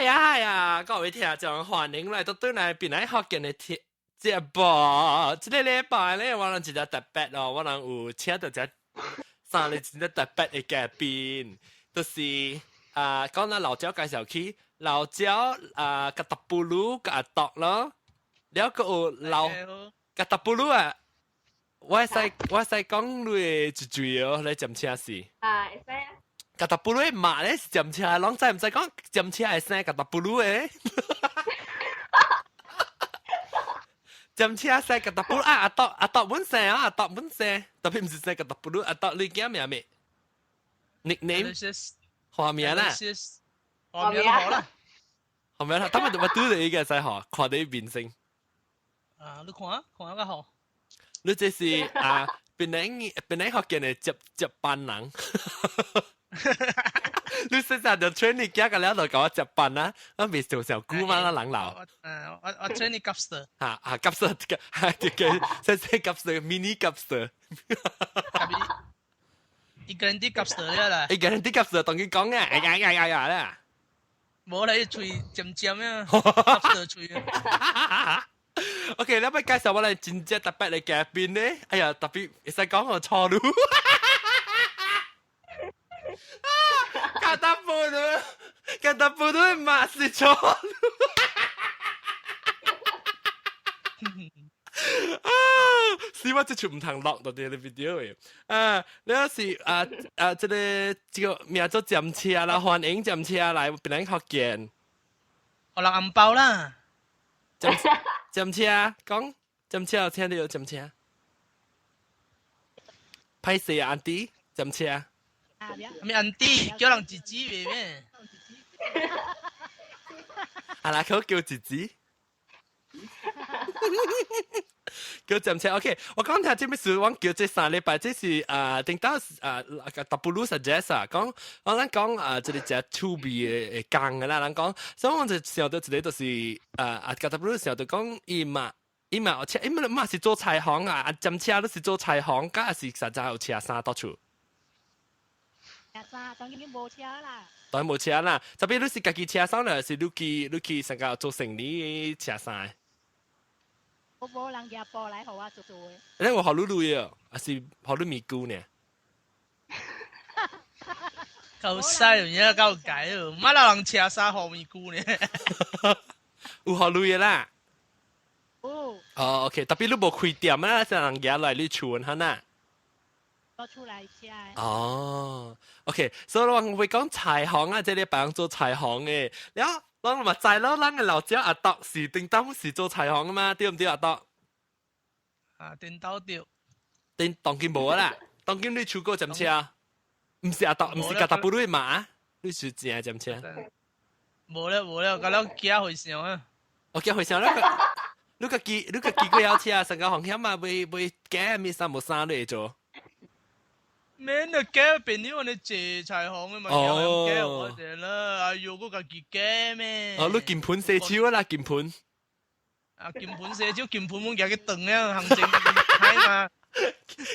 呀呀！各位聽眾，歡迎來到轉來檳榔福建的節節目。這個禮拜咧，我人一個特別哦，我人有請到這三個真正特別的嘉賓，就是啊，講咱老鳥介紹起，老鳥啊，甲達布魯佮阿獨咯，了閣有老佮達布魯啊，我會使講你的一句哦，你占車是？啊，會使啊。佮達布魯的媽咧是占車，攏知毋知講占車會生佮達布魯的？占車生佮達布魯啊！阿獨阿獨本生啊，阿獨本生，特別毋是生佮達布魯，阿獨你叫名咩？nickname 花名啦，花名好啦，花名啦，他們我拄著伊個使吼，看著伊面先。啊，你看看較好。你這是啊，檳榔檳榔福建的接接班人。你實在就train 你行個了就共我接班啊！我未做上久嘛，咱人老。嗯，我train 你 gangster。嚇嚇 gangster，這個細細 gangster mini gangster。一個人啲 gangster 了啦。一個人啲 gangster 同佢講啊，哎呀呀呀呀啦。無啦，伊喙尖尖啊，gangster 喙。 OK，你欲介紹我來真正特別的嘉賓呢？哎呀，特別會使講我錯路。卡達布魯，卡達布魯嘛是錯路。啊！是我這出毋通落到佇個 video 的。啊，你是啊啊，這個這個名做占車啦，歡迎占車來檳榔福建。予人紅包啦。占占車講占車有聽到占車。歹勢啊，auntie 占車。咩 auntie 叫人姊姊袂咩？啊啦，佢叫姊姊。叫占車，OK。我講聽這咩事，我叫這三禮拜，這是啊，頂到啊，W suggest 啊，講我咱講啊，這個食趣味的講的啦，咱講，所以我就想到一個就是啊啊，W 想到講伊嘛，伊嘛有車，伊嘛嘛是做裁縫啊，啊，占車都是做裁縫，敢是實在有車衫到處。車衫當然無車啦。當然無車啦，特別你是家己車衫咧，是你去上個做生意車衫？我無人夾布來予我做做的。你有予你鐳哦，還是予你咪姑呢？夠犀利，而家夠解哦，乜人車衫予咪姑呢？有予鐳的啦。有。哦，OK，特別你無開店啊，是人夾來你厝哈呐。我出來車。哦，OK，所以我會講裁縫啊，這裡別人做裁縫的，了，咱嘛知咯，咱的老鳥阿獨是頂當是做裁縫的嘛，對毋對阿獨？啊，頂到對。頂當今無啦，當今你出過針車？毋是阿獨，毋是甲達布魯嘛？你是真針車？無咧無咧，甲咱寄回上啊。我寄回上啦。你家己過曉車，上個風險嘛，袂袂驚咪衫無衫你會做？免啊，驚朋友你坐裁縫的嘛，驚我哋啦。哎喲，我家己驚咩？哦，你鍵盤射手啦，鍵盤。啊，鍵盤射手，鍵盤滿夾去斷了，行情歹嘛。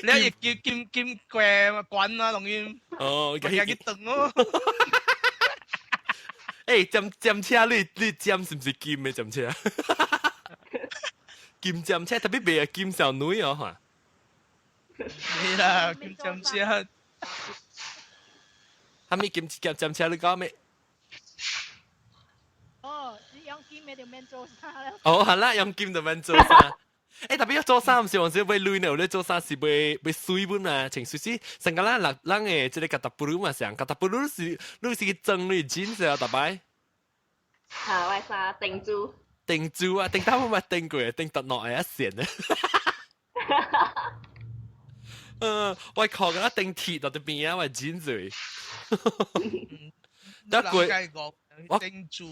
你一叫鍵鍵關嘛，關啊，當然。哦，夾去斷哦。欸，針針車你針是毋是金的針車？金針車特別賣啊，金小女哦，哈。沒啦，金針車。哈咪金金針車你講咩？哦，你用金的就免做衫了。哦，係啦，用金就免做衫。欸，特別要做衫，毋是往時買鐳呢？有咧做衫是買買水本啊，穿水水。成個咱人咱的這個卡達布魯嘛，像卡達布魯是，你是去裝你錢是啊，逐擺。啊，我衫定做。定做啊，定到我嘛定過，定得落會一線啊。我靠，個定鐵到這邊啊，我錢水。得過。我定做，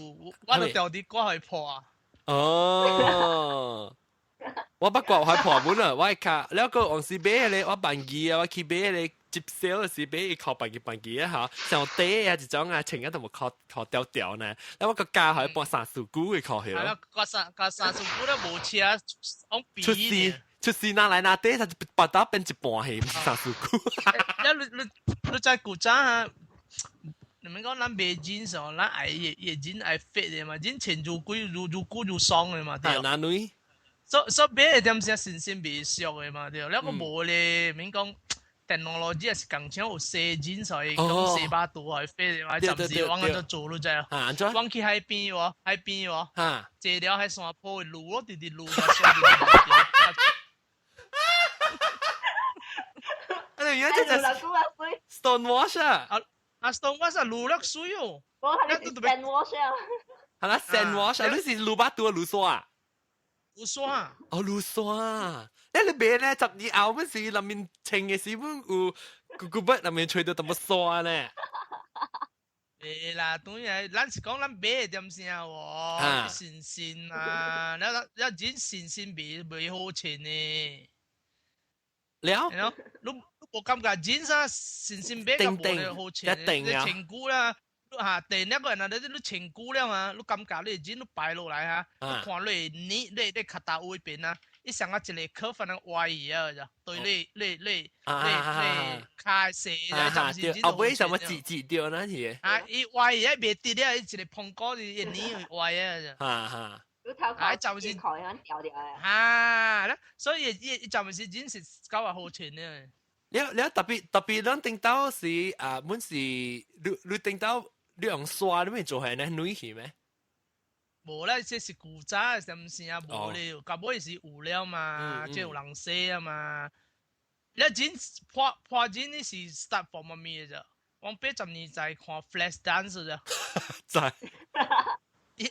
我就掉啲歌去破。哦。我不過係破本啊，我卡了個往時買咧，我辦機啊，我去買咧接銷時買一箍半機半機啊嚇，像底啊一種啊，穿一都無箍箍掉掉呢，แล้ว我個價係半三四股嘅箍起咯。係啦，個三個三四股都無車，講比出事出事拿來拿底，它就把到變一半去，毋是三四股。你你你你在古早啊？你們講咱買 jeans 哦，咱愛伊伊 jeans 愛 fit 的嘛，jeans 穿愈久愈愈久愈鬆的嘛，對。啊，哪女？所以買的點時新鮮袂俗的嘛，對。了個無咧，免講 technology 也是共像有洗 jeans 所以講洗巴肚愛 fit 的嘛，暫時我按怎做你知啊？啊，按怎？我去海邊喎，海邊喎，坐了喺山坡的路咯，直直路就山直直。啊，你而家這就 stone wash 啊！啊啊，stone wash 啊，滷了水哦。我係你 sand wash 啊。係啦，sand wash 啊，你是滷巴肚滷沙啊？滷沙。哦，滷沙。你別咧，10年後本是裡面穿嘅時本有古古筆裡面吹到淡薄沙咧。會啦，當然咱是講咱買的點聲喎，新鮮啊，了了人新鮮袂袂好穿的。了，你你無感覺人啥新鮮買較無好穿？一定啊！你穿久啦，你哈第二個人啊，你你穿久了嘛，你感覺你人你擺落來哈，你看你你你你跤頭位邊啊，伊上啊一個可反正歪去啊，就對你你你你你跤細咧，暫時後尾什麼折折掉那是？啊，伊歪去啊，袂直了，伊一個碰鼓是一年歪啊，哈哈。啊，就是掉掉啊，所以伊伊暫時人是較話好穿的。了了特別特別，咱頂到是啊，本是你你頂到你用刷你咪做係呢？女去咩？無啦，這是古早的什麼啊？無咧，到尾是有了嘛，這有人洗啊嘛。你剪破破剪你是 start from 乜物的啫？我80年代看 Flash Dance 啫。在。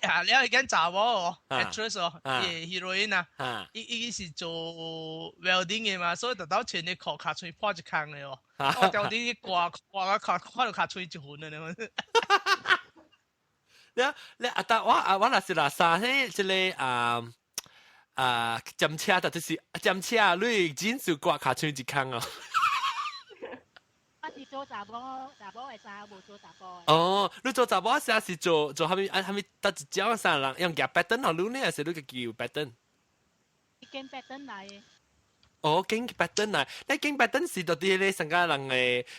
啊！了伊間查某哦，actress 哦，伊 heroine 啊，伊伊是做 welding 的嘛，所以特到穿的褲跤喙破一空的哦。我掉啲掛掛個跤，看到跤喙一分的呢。你你啊，但我啊，我若是若衫迄這個啊啊，針車，就是針車，你剪數掛跤喙一空哦。我是做查某，查某的衫，無做查埔。哦，你做查某衫是做做蝦米啊？蝦米得一種衫人用夾 pattern 予你呢，還是你家己有 pattern？揀 pattern 來。哦，揀 pattern 來，你揀 pattern 是到底咧上家人的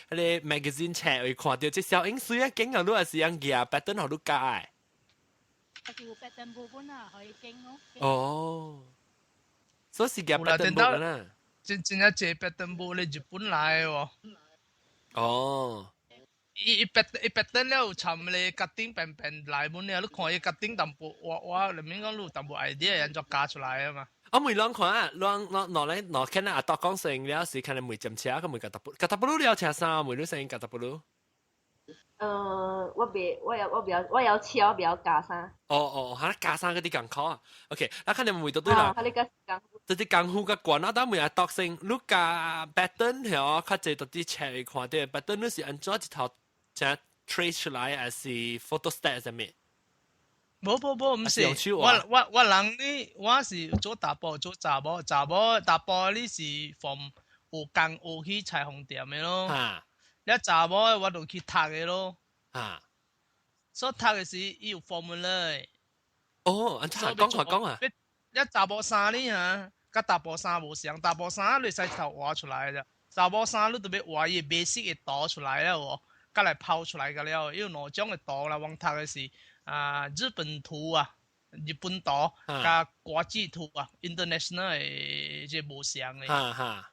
彼個 magazine 冊會看到這小英水啊，揀予你還是用夾 pattern 予你加的？是有 pattern 部分啊，可以揀咯。哦，所以是夾 pattern 部分啊。真真正這 pattern 部咧日本來的喎。哦，伊伊白伊白燈了有參咧，cutting 平平來本了，你看伊 cutting 淡薄，我我裡面講你有淡薄 idea，按怎加出來啊嘛。我每啷看啊，啷啷啷咧啷看阿多講成了是看你每針車，佢每個特布，個特布魯了車衫，每你成個特布魯。我袂，我有我比較，我有車，我比較加衫。哦哦，哈，加衫嗰啲共苦啊。OK，啊，看你每到對啦。啊，你個功夫。這啲功夫較懸啊，但每阿讀成，你加 pattern 嗬，較濟到啲冊看到 pattern 你是按怎一頭正 trace 出來，還是 photostat 啥物？無無無，毋是，我我我人呢，我是做查埔做查某，查某查埔你是 from 學工學去裁縫店的咯。你查某的我就去讀的咯。所以讀的是伊有 formula 的。哦，按怎講講講啊？你查某衫呢哈，佮查埔衫無相，查埔衫你使頭畫出來的，查某衫你特別畫伊 basic 的圖出來了無，佮來拋出來個了，有兩種的圖啦，我讀的是啊日本圖啊，日本圖，佮國際圖啊，international 的這無相的。哈哈。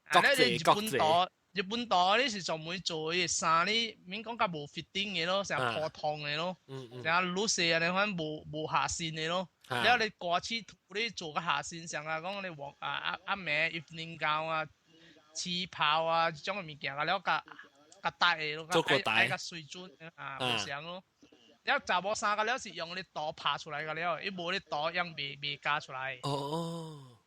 啊，你日本圖，日本圖你是專門做伊衫，你免講較無 fitting 的咯，成普通的咯，成 loose 啊，你款無無下身的咯。了你國際圖你做個下身上啊，講你黃啊啊啊暝 evening gown 啊、旗袍啊這種的物件啊，了較較大的咯，做過大愛較水準啊，無相咯。了查某衫個了是用你圖拍出來個了，伊無你圖樣袂袂加出來。哦。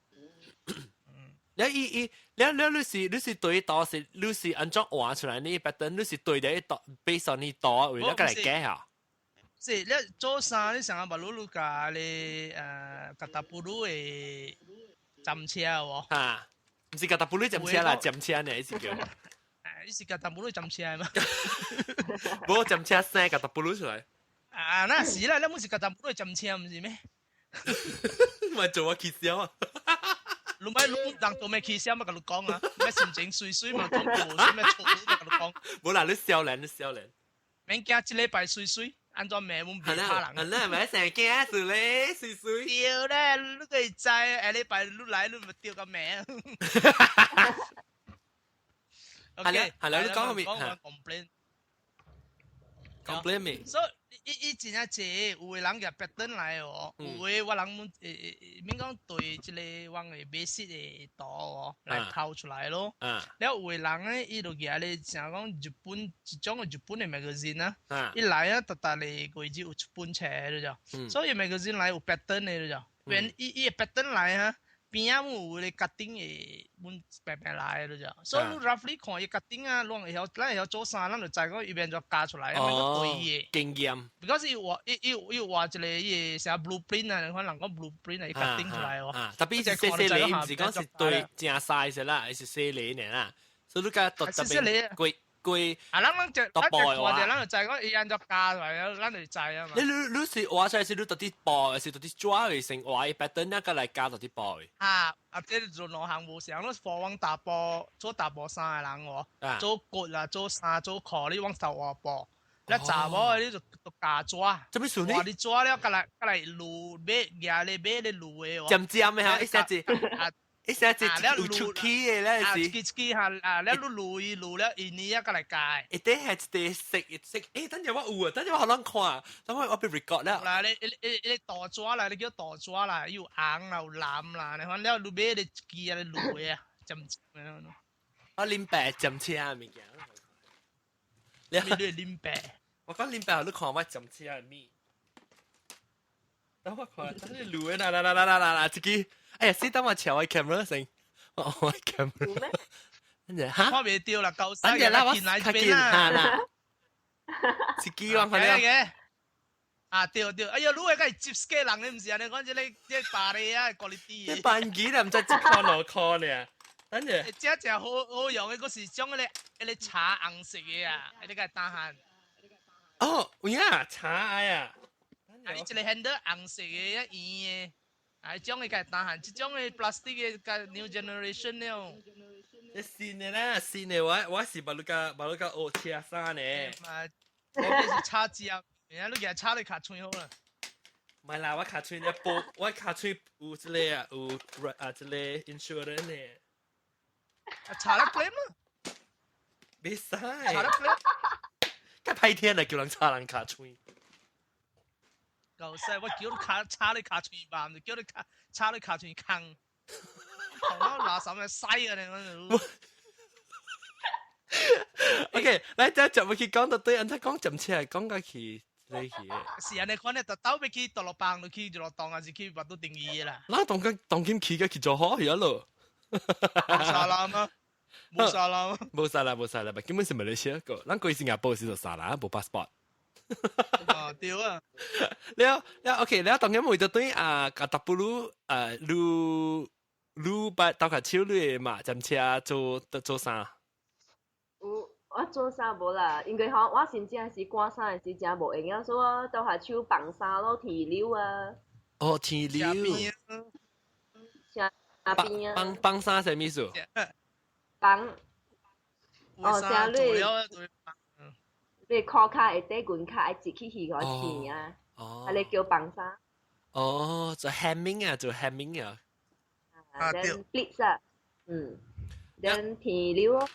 你伊伊，你你你是你是對圖是你是按怎畫出來？你 pattern 你是對的圖，base on 你圖為了個來改啊？是，你做衫你上下把魯魯加你格達布魯的針車喎。啊，毋是格達布魯針車啦，針車呢是叫。啊，你是格達布魯針車嘛？無針車生格達布魯出來。啊，那是啦，你毋是格達布魯針車，毋是咩？咪做我起笑啊！你咪你人做咩起笑嘛？共你講啊，咩心情水水嘛，講無水咩錯嘛，共你講。無啦，你少年，你少年。免驚，這禮拜水水，按怎罵阮袂拍人？係啦，咪成驚死咧，水水。對咧，你個會知，下禮拜你來你咪丟個名。係啦，你講後面講 complain。 complain 咩？所以伊伊真正濟，有的人舉 pattern 來哦，有的我人免講對這個阮的 basic 的圖哦來拋出來咯。了有的人咧，伊就舉咧像講日本一種的日本的 magazine 啊，伊來啊，逐逐個月只有出本冊的就，所以 magazine 來有 pattern 的就，變伊伊的 pattern 來啊。邊仔有個 cutting 會阮白白來的就，所以你 roughly 看伊 cutting 啊，攏會曉，咱會曉做啥，咱就知講伊變做加出來，咁樣對伊的經驗。 because 伊畫伊伊伊畫一個伊個啥 blueprint 啊，可能講 blueprint 啊，伊 cutting 出來哦。啊，特別是細細粒，毋是講是對正 size 啦，還是細粒呢啦，所以你甲特特別貴貴。啊，咱咱就咱就看者，咱就知講伊按怎加出來，咱就知啊嘛。你你你是畫出來是你到底布，還是到底紙的先畫 pattern 那個來加到底布的？啊啊！這做兩項無相，你貨往大埔做大埔衫的人哦，做骨啦，做衫，做褲，你往頭畫布。你查某的你就就加紙。做咩事呢？你紙了，過來過來滷買，舉咧買咧滷的哦。尖尖的哈，一下子。一下子有出氣的咧是。一支一支哈啊！了你滷伊滷了，伊年啊，過來加。一底係一塊色色，欸，等陣我有啊，等陣我予人看，等我我被 record 了。啦，你你你你大紙啦，你叫大紙啦，有紅啦，有藍啦，你反了你買咧一支啊，你滷的啊，尖尖的。我啉白針車的物件。你你啉白？我講啉白，你看我針車的物。等我看，等你滷的啦啦啦啦啦啦，這支。哎呀，死等我搶我 camera 先，我我 camera。跟住嚇，看袂到啦，夠等陣啦，我較緊嚇啦。一支我看嘅。啊對對，哎呀，你個係接嘅人，你毋是按呢講，這個這個巴黎啊，quality 的。班機啦，毋知一箍兩箍呢。等陣。這只好好用的，閣是種彼個彼個茶紅色的啊，彼個單漢。哦，有影茶啊。啊，伊一個 handle 紅色的，一圓的。啊，種的較單漢，這種的 plastic 的較 new generation 了。這新的啦，新的我我是捌你甲捌你甲學車衫呢。嘛，我這是叉膠，你舉叉你跤喙好啦。唔係啦，我跤喙咧保，我跤喙有這個啊，有啊這個 insurance 呢。啊，查了 claim 啊？袂使。查了 claim。較歹聽啦，叫人查人跤喙。舊世我叫你跤叉你跤喙吧，毋是叫你跤叉你跤喙空。頭腦垃圾咪屎啊！你講。 OK，來這就欲去講到對，按怎講針車講到去你去。是按呢款咧，就兜欲去大陸幫，就去一路當，還是去巴都定義啦。咱當今當今去個去做好去咯。無沙拉嗎？無沙拉嗎？無沙拉，無沙拉，根本是馬來西亞個，咱過新加坡是做沙拉，無 passport。哦，對啊。了了，OK，了當今為咗對啊，甲 W 啊，你你捌鬥下手你嘛，針車做做啥？有我做衫無啦，因為吼我真正是趕衫的時真無閒啊，所以我鬥下手綁衫咯，提溜啊。哦，提溜。車邊啊。綁綁衫啥物事？綁。哦，啥你？你褲跤會底裙跤愛折起去個線啊，啊你叫綁衫。哦，做 hemming 啊，做 hemming 啊。啊，then pleats 啊，嗯，then 提溜咯。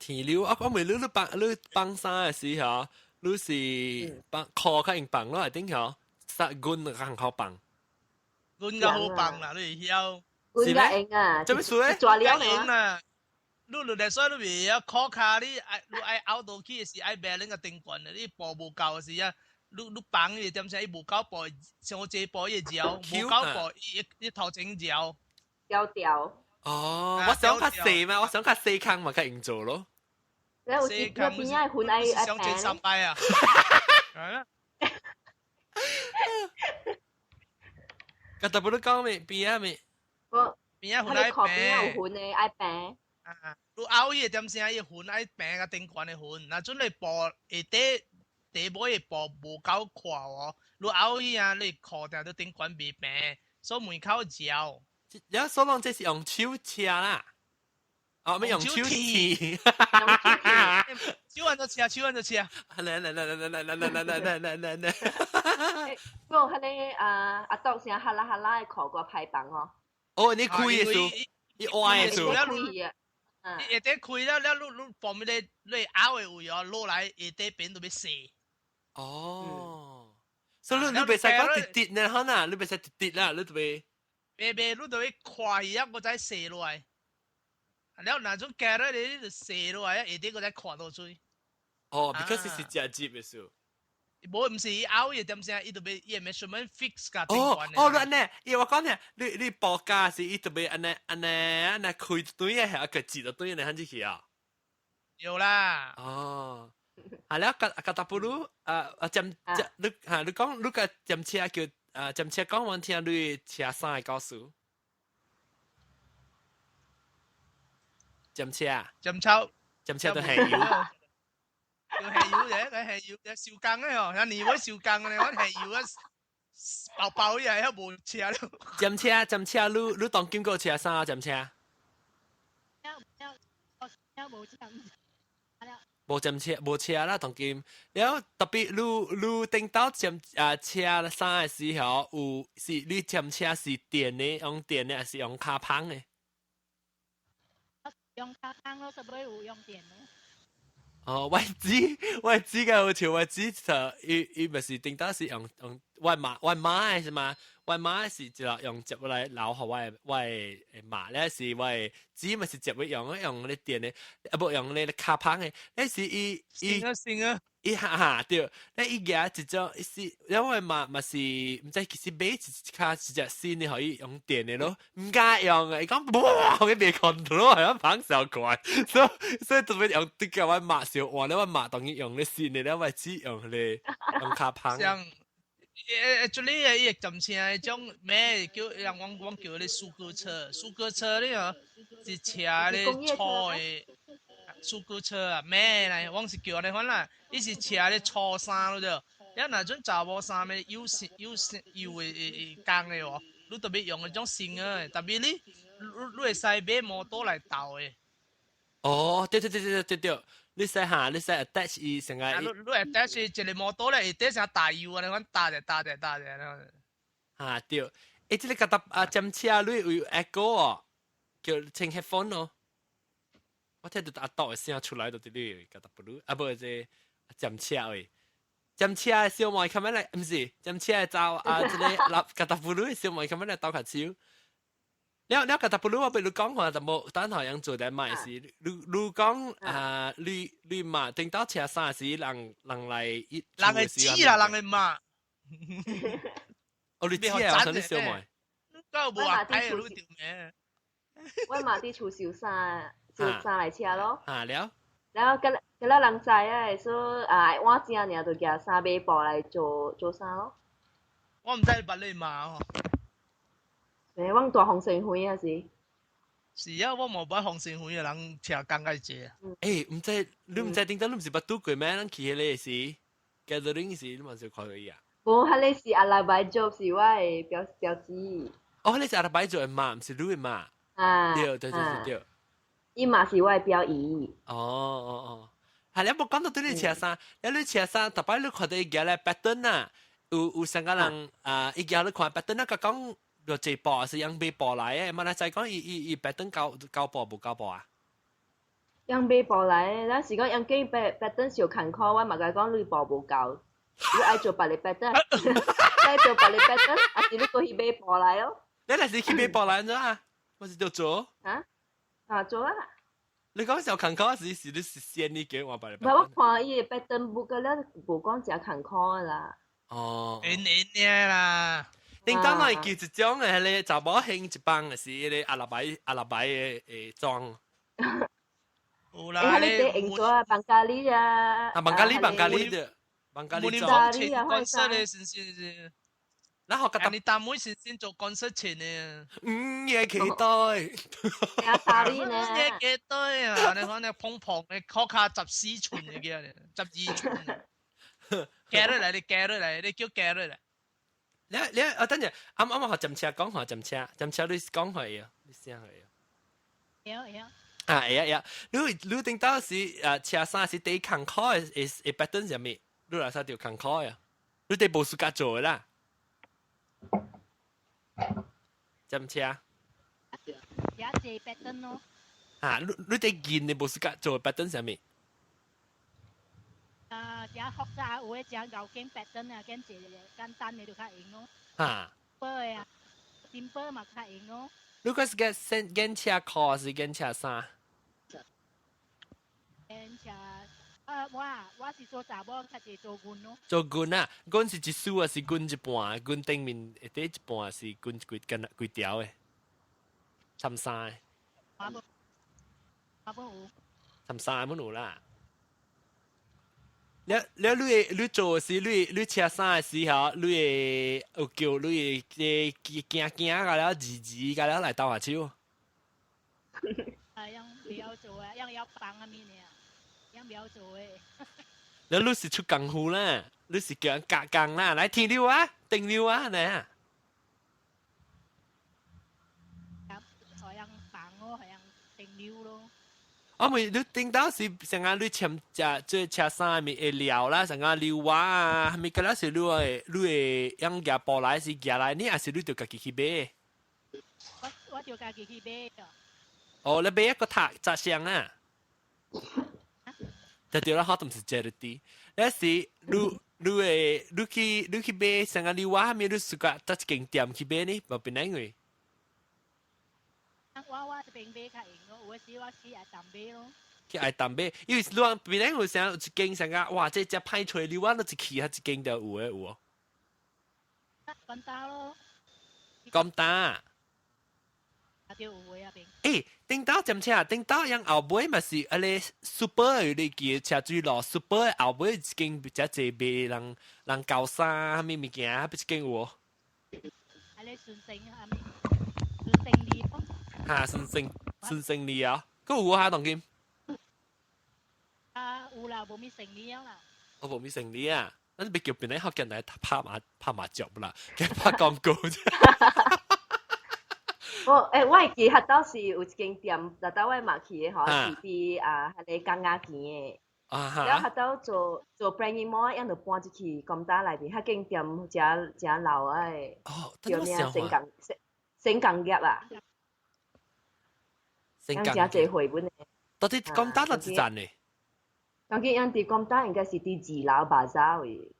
提溜啊！我問你，你綁你綁衫的時候，你是綁褲較用綁咯，還定吼？殺棍較好綁。棍較好綁啦，你會曉？棍較用啊！做咩事咧？抓了啊！你落來所以你袂曉褲跤，你愛你愛拗倒去的時愛 balance 個頂懸的，你步無夠的時啊，你你綁伊點聲，伊無夠步，傷濟步伊會搖，無夠步伊伊頭前搖。掉掉。哦，我想較細嘛，我想較細空嘛，較用做咯。你有時邊仔款愛愛想整三擺啊！係啦。個特別你講咩？邊仔咩？我邊仔款愛邊仔有款的愛平。啊！你拗伊點聲，伊痕愛平甲頂懸的痕，若準你步下底底尾的步無夠闊哦，你拗伊啊，你褲定都頂懸袂平，所以門口搖。有所講這是用手車啦，哦，咩用手提？手按就車，手按就車。來來來來來來來來來來來來。講彼个啊阿豆聲哈啦哈啦的考過排榜哦。哦，你開的數，你歪的數。你下底開了了，你放彼個你拗的位哦，落來下底邊都欲踅。哦，所以你袂使講直直呢，可能你袂使直直啦，你就袂。袂袂，你就欲看伊啊，閣再踅落來。了，若種加落來，你就踅落來啊，下底閣再看落水。哦，because 是食接的數。無，毋是伊拗伊點聲，伊就欲伊 measurement fix 甲哦哦，你按呢？伊我講呢，你報價是伊就欲按呢按呢按呢開對的，係個字就對的，漢子去啊。有啦。哦，係啦，甲甲達布魯啊啊，佔你嚇你講你個佔車叫啊佔車講完聽你車啥的故事？佔車。佔車。佔車都係油。要係油嘅，佢係油嘅，燒工嘅哦，像你會燒工嘅，我係油啊，包包嘢係無車咯。佔車佔車，你當經過車啥佔車？無佔車無車啦，當今了特別你頂到佔啊車啥的時候，有是你佔車是電的，用電的，還是用跤棒的？用跤棒咯，實尾有用電的。哦，我知個好似我知就伊伊咪是頂當是用我媽的是嘛？我媽是就用接來留予我的媽咧，是我的姊咪是接來用咧電的，啊無用咧跤棒的，那是伊伊伊哈哈對，那伊舉一種是，因為嘛嘛是毋知其實買一跤一隻新的予伊用電的咯，毋敢用啊！伊講哇，佢袂 control 係咁棒小怪，所以特別用啲叫我媽小換咧，我媽當然用咧新的咧，我姊用咧用跤棒。做你個伊會暫車迄種咩叫人阮叫咧收割車，收割車你哦是車咧粗的收割車啊咩來，阮是叫按呢款啦，伊是車咧粗衫咯對，你若陣查某衫咧有有有的工的哦，你特別用彼種新的，特別你會使買摩托來鬥的。哦，對對對對對對。你使下，你使 attach 伊成個。你 attach 一個摩托咧，下底成大油啊！你講打者打者打者。啊對，欸，這個覺得啊，佔車你有 echo 哦，叫清 headphone 哦。我聽到阿豆的聲出來，就佇你覺得不如，啊無這佔車位，佔車的小妹較來，毋是佔車的走啊，這個垃覺得不如的小妹較來鬥較手。了了，個特布魯我俾你講話就無，等下樣做得賣是，你講啊，你嘛，頂到車衫時，人來一，人會知啦，人會罵。哦，你知啊？我想你小妹。我無啊，睇你條命。我嘛佇厝收衫，收衫來車咯。啊了。然後佮佮人知啊，說啊換正爾就舉衫買布來做衫咯。我毋知你捌你罵哦。欸，阮大風神會啊是。是啊，我無捌風神會的人車工較濟。欸，毋知你毋知頂當你毋是捌拄過咩？咱去彼个時 gathering 時，你嘛是看過伊啊？無，彼个是阿拉伯做，是我的表姊。哦，彼个是阿拉伯做的媽，毋是你的媽。啊。對對對對對。伊嘛是我的表姨。哦哦哦，係你無講到對你車衫，你車衫，逐擺你看到伊舉來 pattern 啊，有三個人啊，伊舉你看 pattern 啊，佮講。個這布是用買布來的，嘛來再講伊伊伊白燈交布無交布啊？用買布來的，咱是講用見白白燈小艱苦，我嘛共伊講你布無夠，你愛做別个白燈，愛做別個白燈，還是你過去買布來哦？你若是去買布來怎啊？我是著做。啊？啊做啊！你講小艱苦是你是先你叫我別個。無，我看伊的白燈無個了，無講誠艱苦的啦。哦。因因啦。恁當來記一種的，彼个查某興一幫的是彼个阿拉伯的裝。有啦，欸，彼个用做啊，孟加里啊。啊，孟加里孟加里的，孟加里裝。干色的，是是是。然後你大妹是先做乾色錢的。五夜期待。啊，沙哩呢？五夜期待啊！你看你胖胖的，靠卡14寸的個，12寸。加落來，你加落來，你叫加落來。你啊，等陣，啱啱學浸車講學浸車，浸車你講佢啊，你聲佢啊。會會。啊，會啊會啊，你你頂到時啊，車衫是第艱苦的會會 pattern 啥物？你來啥就艱苦啊？你哋無 suka 做的啦？針車？也濟 pattern 咯。啊，你你哋見你無 suka 做 pattern 啥物？啊，這複雜有的誠𠢕揀 pattern 啊，揀一個簡單的就較用咯。哈。simple 的啊，simple 嘛較用咯。如果是揀先揀車褲還是揀車衫？揀車啊，我我是做查某，較濟做軍咯。做軍啊，軍是一束還是軍一半？軍頂面下底一半是軍幾根幾條的？參衫的。我無，我無有。參衫冇有啦。了了，你會你做時，你你車衫的時候，你會有叫你會驚驚個了，字字個了來鬥下手。啊，樣不要做啊，樣要幫啊物呢，樣不要做的。了，你是出功夫啦，你是叫人夾工啦，來聽了啊，定了啊，呢。好像幫我，好像定了咯。我咪你頂到是成日你簽只這車衫咪會料啦，成個料話啊，咪個啦是你會你會用夾布來是夾來，你還是你就家己去買？我我就家己去買。哦，你買一個塔紮箱啊？就對啦，好，唔是這啲，那是你你會你去你去買成個料話，咪你自家搭一間店去買呢？無變哪個？我我這邊買較用咯，有時我去愛淡買咯。去愛淡買，因為你講邊個有成有一間成個，哇！這隻歹揣你我都一去，一間就有的有哦。簡單咯。簡單。啊，對，有的啊邊。欸，頂到針車，頂到樣後尾嘛是啊個 super 你記車水路 super 後尾一間比較濟賣人人高衫，啥物物件，彼一間有無？啊，個順成啊，順成里咯。哈，順成順成里啊，閣有無哈當今？啊，有啦，無咪成里啦。我無咪成里啊，咱別叫別人學人來拍麻拍麻雀啦，給拍廣告啫。我欸，我會記得當時有一間店，就兜我嘛去的吼，是佇啊，彼個港仔墘的。了後兜做做 brand 模，樣就搬入去金大內面，彼間店誠誠老的。哦，叫咩？新港新新港業啊。新港誠濟會本的。到底金大哪一站呢？當今樣佇金大應該是佇二樓巴扎位。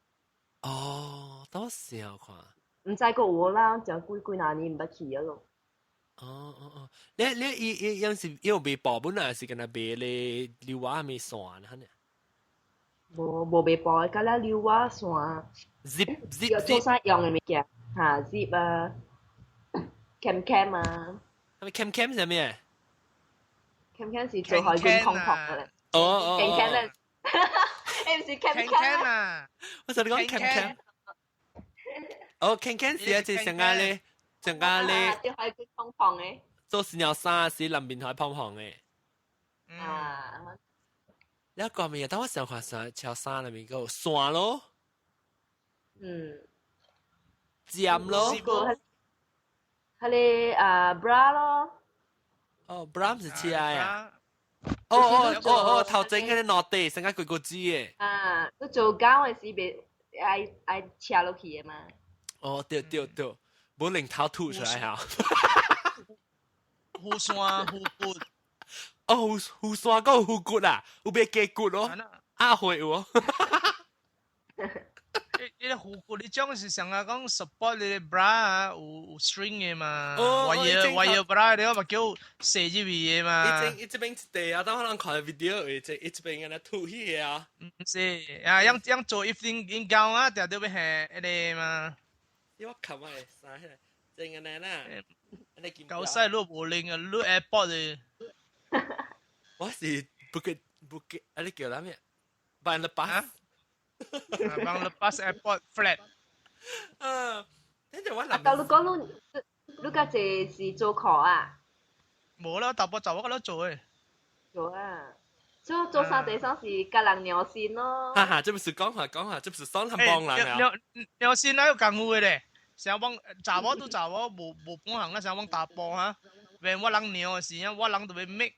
哦，等我試下看。毋知閣有無啦，誠幾幾若年毋捌去啊咯。哦哦哦，你你伊伊樣是有賣布本啊，是敢若賣咧柳仔咪線哈呢？無無賣布，敢若柳仔線。 zip zip 做啥用的物件？哈 zip 啊，cam cam 啊。係咪 cam cam 啥物？ cam cam 是做海軍空殼的咧。哦哦。 cam cam 咧，欸，毋是 cam cam 啊！我就你講 cam cam。哦，cam cam 是啊，就成個咧。成個咧，做海軍空殼的。做屎尿衫是南面海胖胖的。啊。你講咩？等我想看啥，超衫裏面個線咯。尖咯。彼個啊 bra 咯。哦，bra 是車啊。哦哦哦哦，頭前嗰個落地，成個幾個字的。啊，你做工的時袂愛愛車落去的嘛。哦，對對對，無領頭吐出來哈。護線護骨。哦，護護線閣有護骨啊，有賣雞骨咯。阿會有哦。你個護骨你種是上下講 support 你個 bra 啊，有有 string 的嘛，wire wire bra 你嘛叫射入去的嘛。伊這伊這邊一塊啊，當我人看 video，伊這伊這邊按呢凸起的啊。毋是，啊，樣樣做 evening 研究啊，定定欲下彼個嘛。你我琴日啥起來，正按呢啦。舊西你無靈啊，你 airport 的。我是 Bukit Bukit，啊你叫啥物？Bayan Lepas。 Bayan Lepas airport flat。嗯，等陣我啊，到你講你你較濟是做褲啊？無啦，大埔就我嗰度做的。做啊，做做衫地上是共人量身咯。哈哈，這不是講話講話，這不是雙人幫人啊。量量身哪有功夫的咧？成日講查某對查某無無本行啦，成日講大埔哈。when 我人量的時陣，我人就欲 make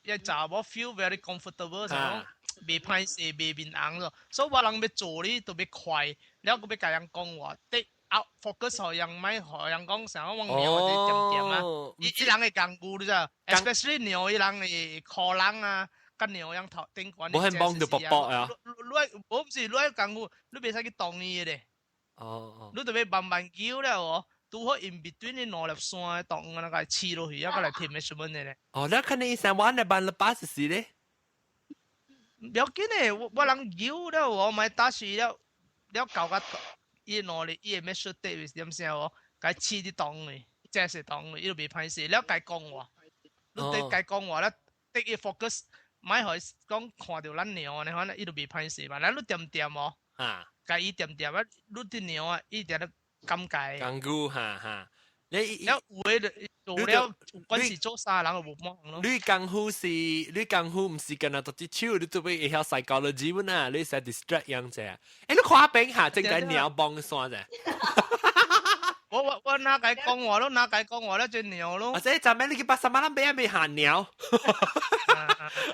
一查某 feel very comfortable，就講袂歹勢，袂面紅咯。所以我人欲做呢特別快，了閣欲共人講話，得啊 focus 予人莫予人講啥我尿佇恬恬啊。伊人會功夫你知？especially 尿伊人會箍人啊，佮尿樣頭頂懸。無很幫到卜卜啊！你我毋是你愛功夫，你袂使去動伊的咧。你著欲慢慢揪了哦。拄好 in between 呢兩粒山動啊，那個刺落去，抑閣來貼的什麼的咧？哦，你看你上彎的辦了巴士是咧？不要緊嘞，我人揪了，我買打死了，了搞個伊兩粒，伊會 measure 得是點聲哦？共刺佇洞裡，這是洞裡，伊就袂歹勢。了共講話，你得共講話了，得伊 focus，莫予伊講看著咱尿按呢款，伊就袂歹勢嘛。咱你恬恬哦，共伊恬恬啊，你佇尿啊，伊定咧。尷尬。尷尬，哈哈。你了有的做了，關係做啥人就無幫咯。你功夫是，你功夫毋是干焦揬隻手，你都欲會曉 psychology 本啊，你使 distract 樣者。欸，你看邊下正該鳥幫山者。我哪共講話咯，哪共講話咧，就鳥咯。或者昨暝你去八十萬人買未下鳥。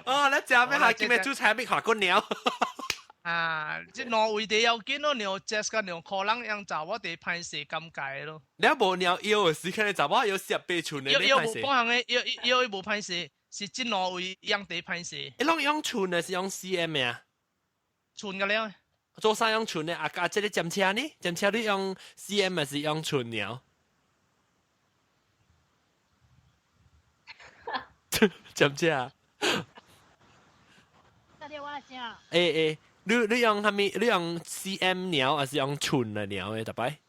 哦，你昨暝下今日煮菜未下過鳥。啊！這兩位地要緊咯，尿 chest 佮尿可能讓查某佇歹勢尷尬咯。你無尿腰的時，看你查某有18寸的，腰腰無幫人的，腰腰伊無歹勢，是這兩位樣佇歹勢。伊攏用寸的，是用 cm 啊？寸個了。做啥用寸的？啊啊！這个針車呢？針車你用 cm 還是用寸尿？針車。欸欸。你用啥物？你用 cm 量還是用寸來量的？逐擺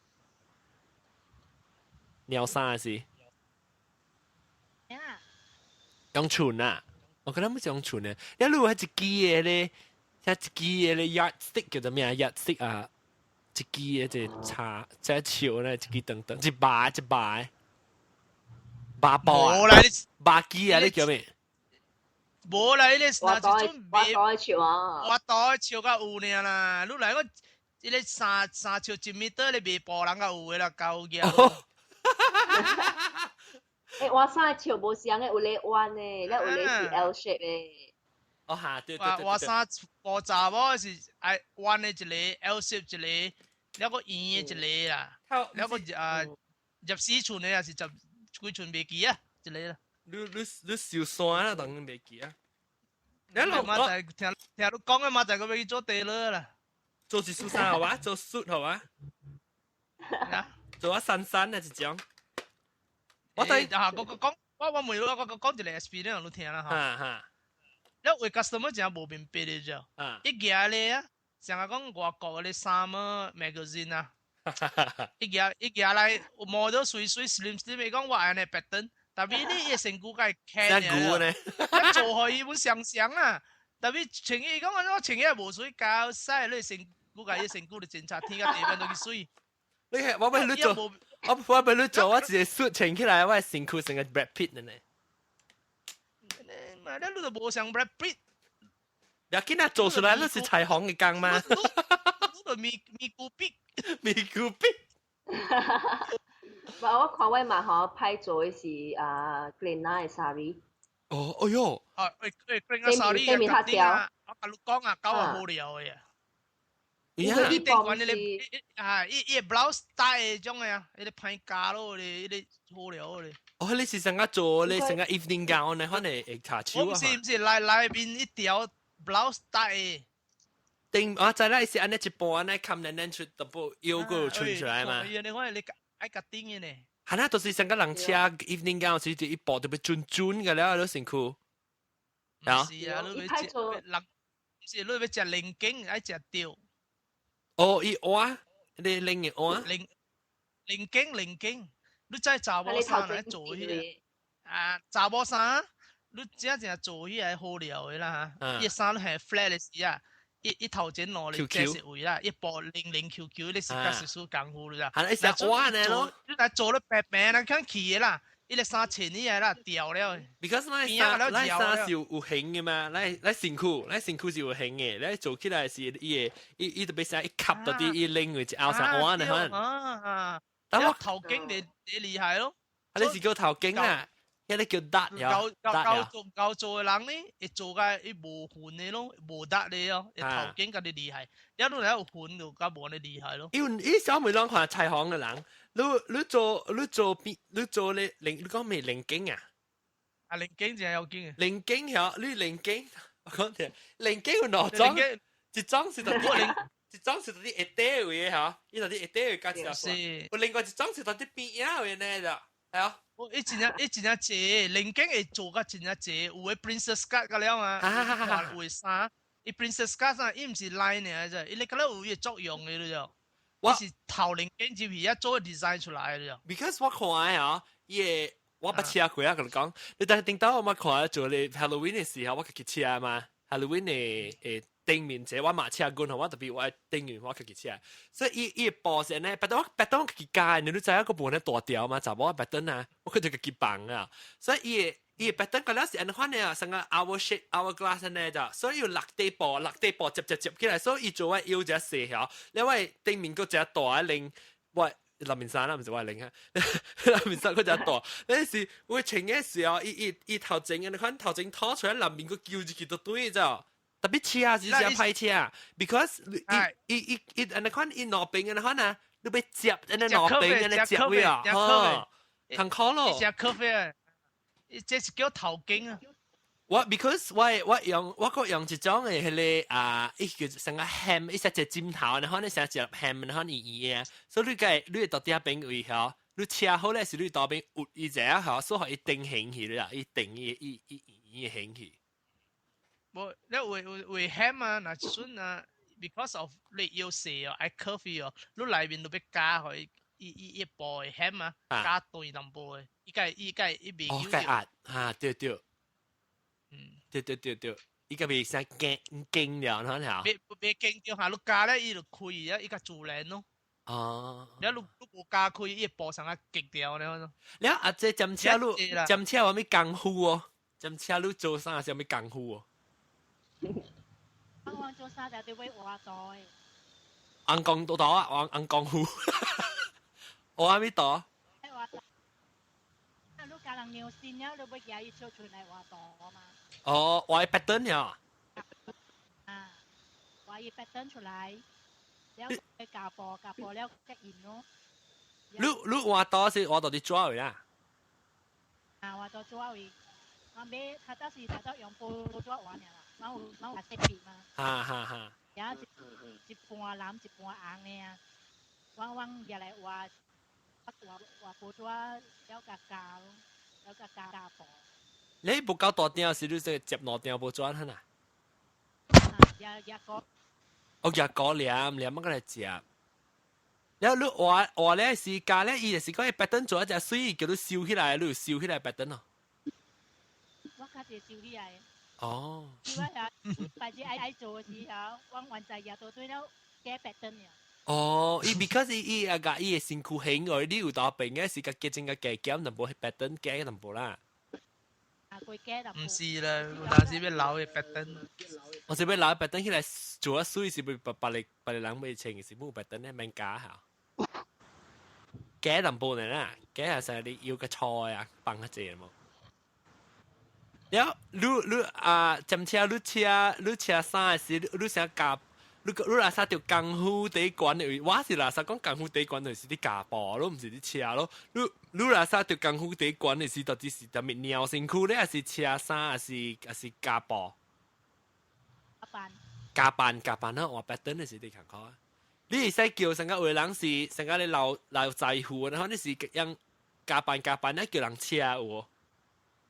量衫是？用寸啊？我覺得毋是用寸的。你有彼一支的咧，彼一支的咧 yardstick 叫做咩 yardstick 啊？一支的這叉，這尺咧，一支長長，一把一把的，把布啊，把機啊，你叫咩？無啦，彼个若一陣賣，我尺啊，我袋尺較有爾啦。你來講，彼个三尺一米多咧賣布人較有的啦，夠額。欸，我衫的尺無相的，有咧彎的，了有咧是 L shape 的。哦哈，對對對。我衫布查某是愛彎的一个，L shape 一个，了閣圓的一个啦，了閣啊14寸的抑是十幾寸袂記啊，一个啦。你受山啦，當然袂記啊。你嘛就聽聽你講的嘛，就閣欲去做 tailor 啦。做一束衫好哇？做 suit 好哇？做啊衫衫啊一種。我對啊，我講我問你，我講一個 experience 你聽啦哈。了有 customer 真無明白的啫。伊舉咧啊，像講外國的衫 magazine 啊，伊舉來 model 媠媠 slim slim，伊講我愛按呢 pattern。特別你伊身軀較輕呢，一做予伊本相像啊。特別穿伊講我穿伊無水夠使，你身軀共伊身軀就真差，天甲地變都去水。你係我欲你做，我欲你做，我一個 suit 穿起來，我身軀成個 Brad Pitt 呢。嘛，你都無像 Brad Pitt。要緊啊，做出來你是彩虹的工嗎？你都咪咪古碧，咪古碧。無，我看我嘛吼，歹做的是啊，Glenna 的 sari。哦，哎喲。啊，喂喂，Glenna sari 對面較條。我共你講啊，夠啊好料的啊。伊你頂懸彼个啊，伊伊 blouse 大的種的啊，彼个歹加咯，彼个好料的。哦，你是成個做你成個 evening gown 呢？可能會查手啊。我毋是毋是，內面一條 blouse 大的。頂我知啦，是按呢一半按呢冚兩兩出，淡薄腰個穿出來嘛。伊你看你愛共頂的呢。係啦，就是成個人車 evening gown 時就一薄特別準準嘅了，你身軀。是啊，你欲食人，是你欲食零件愛食著。哦，伊換，你拎嘅換。零件零件，你知查某衫來做彼个啊？查某衫，你真正做彼个好料的啦哈。伊衫你係 flat 的時啊，伊頭前兩個這是位啦，一薄零零 Q Q，你是較實數功夫啦。係你食換呢咯？你來做了白白啦，肯去的啦。伊個衫穿起來啦，掉了。 Because 咱衫是有型的嘛，咱身軀是有型的，咱做起來是伊個，伊特別是一吸到啲伊拎為一拗衫換的可能。啊，但我頭頸你厲害咯。啊，你是叫頭頸啊？彼个叫達呀，夠夠做夠做的人呢，會做甲伊無痕的咯，無達的哦，伊頭頸家己厲害，了你若有痕就較無按呢厲害咯。因為伊小妹攏看裁縫的人，你做邊，你做咧零，你講咩零件啊？啊，零件真要緊。零件曉，你零件，我講聽，零件有兩種，一種是佇零，一種是佇下底位的吼，伊佇下底位加一條線，有另外一種是佇邊仔位呢就，係啊。伊真正伊真正濟，零件會做甲真正濟，有的 princess cut 個了啊，有的衫，伊 princess cut 啥，伊毋是 line 爾啫，伊咧個了有伊的作用的了。我是頭零件入去啊做 design 出來的。 Because 我看啊，伊個我捌車過啊，共你講，你但係頂到我嘛看做咧 Halloween 的時候，我家己車嘛，Halloween 的誒頂面者我嘛車過，我特別我頂面我家己車，所以伊伊個布線呢，白當我白當家己加，你都知影個無呢大條嘛，查某 pattern 啊，我佢就家己綁啊，所以伊個伊個 pattern 個了是按款的啊，成個 hour shape hourglass 呢就，所以有六塊布六塊布摺摺摺起來，所以伊做我腰只細曉，另外頂面閣一大領我。內面衫啦，毋是我領啊，內面衫閣只大。那是我穿的時候，伊伊伊頭前你看頭前拖出來，內面閣揪入去都對咗。特別車是真歹車，because 伊伊伊伊按呢款伊兩邊按呢款啊，你欲摺按呢兩邊按呢摺位啊，吼，艱苦咯。食咖啡啊，這是叫頭頸啊。我 because 我我用我閣用一種的彼個啊，伊叫成個 hem，伊設一個針頭，然後你成一粒 hem，然後圓圓的，所以你個你到底邊位吼，你車好咧是你倒邊有伊一下吼，所以伊定型去啦，伊定伊伊伊圓的形去。無，你為為為 hem 啊，若陣啊，because of 你腰細哦，愛 curve 哦，你內面都欲加予伊伊伊布的 hem 啊，加長淡薄的，伊個伊個伊袂哦，蓋壓啊，對對。嗯，對對對對，伊個袂使驚驚了，吶嚇。袂袂驚掉下，你加咧伊就開啊，伊較自然咯。哦。你你你無加開，伊布上啊結掉了咯。了啊，這針車你針車有啥物功夫哦？針車你做衫是啥物功夫哦？我做衫就對會畫袋。紅光多多啊，紅紅功夫。畫啥物圖？你教人尿線了，你欲舉伊出出來畫圖嘛？哦，畫 pattern 呀。啊，畫伊 pattern 出來，了夾布夾布了結印咯。你你畫圖是畫到佇紙位啦？啊，畫到紙位，我買較早時較早用布紙畫爾啦，我有我有色筆嘛。哈哈哈。然後一一半藍一半紅的啊，我我舉來畫畫畫布紙了共加咯，了共加加布。你無夠大張時，你這摺兩張無轉哈啊？也也個。哦，也個黏黏乜個來摺？了你畫畫咧是加咧，伊就是講伊 pattern 做一隻水，叫你收起來，你有收起來 pattern 哦。我較濟收起來。哦。我遐白日愛愛做的時候，我原在也都對了加 pattern 爾。哦，伊 because 伊伊啊個伊的身軀形哦，你有當邊嘅是個結整個加減，淡薄 pattern 加淡薄啦。毋是啦，有當時欲留的 pattern。我是欲留 pattern 起來做啊水，是欲別別個別個人欲穿，是無 pattern 咧免加嚇。加淡薄呢啦，加下是你要個菜啊，放較濟無。了，你你啊，針車你車你車衫的時，你啥加？你你若使著功夫第一關的位，我是若使講功夫第一關就是佇加布，你毋是佇車咯。你你若使著功夫第一關的是到底是啥物貓身軀咧，還是車衫，還是還是加布？加班。加班加班啊！換 pattern 的是佇艱苦啊！你會使叫成個有的人是成個你老老在乎，然後你是用加班加班咧叫人車有無？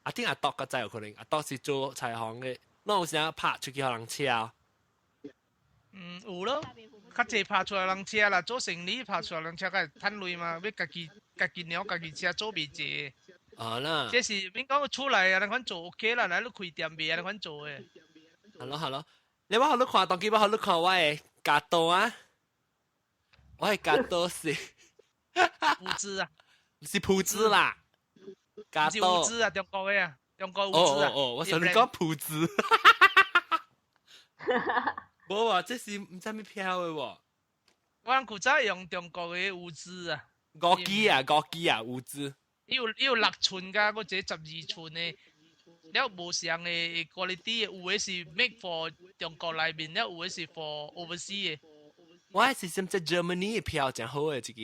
阿頂阿篤較知有可能，阿篤是做裁縫的，攏有啥拍出去予人車？嗯，有咯，較濟拍出來人車啦，做生理拍出來人車較會趁錢嘛，欲家己家己鳥家己車做袂濟。啊啦，這是免講厝內啊，按呢款做 OK 啦，來你開店袂按呢款做的。係咯係咯，你我予你看，當今我予你看我的鉸刀啊，我的鉸刀是烏茲啊，是鋪子啦，鉸刀。烏茲啊，中國的啊，中國烏茲啊。哦哦哦，我想你講鋪子。無啊，這是毋知物票的喎。我古早用中國的烏茲啊。五支啊，五支啊，烏茲。伊有6寸㗎，嗰隻12寸的，了無相的 quality，有的是 make for 中國內面，了有的是 for overseas 的。我係是甚至 Germany 的票真好嘅，這個。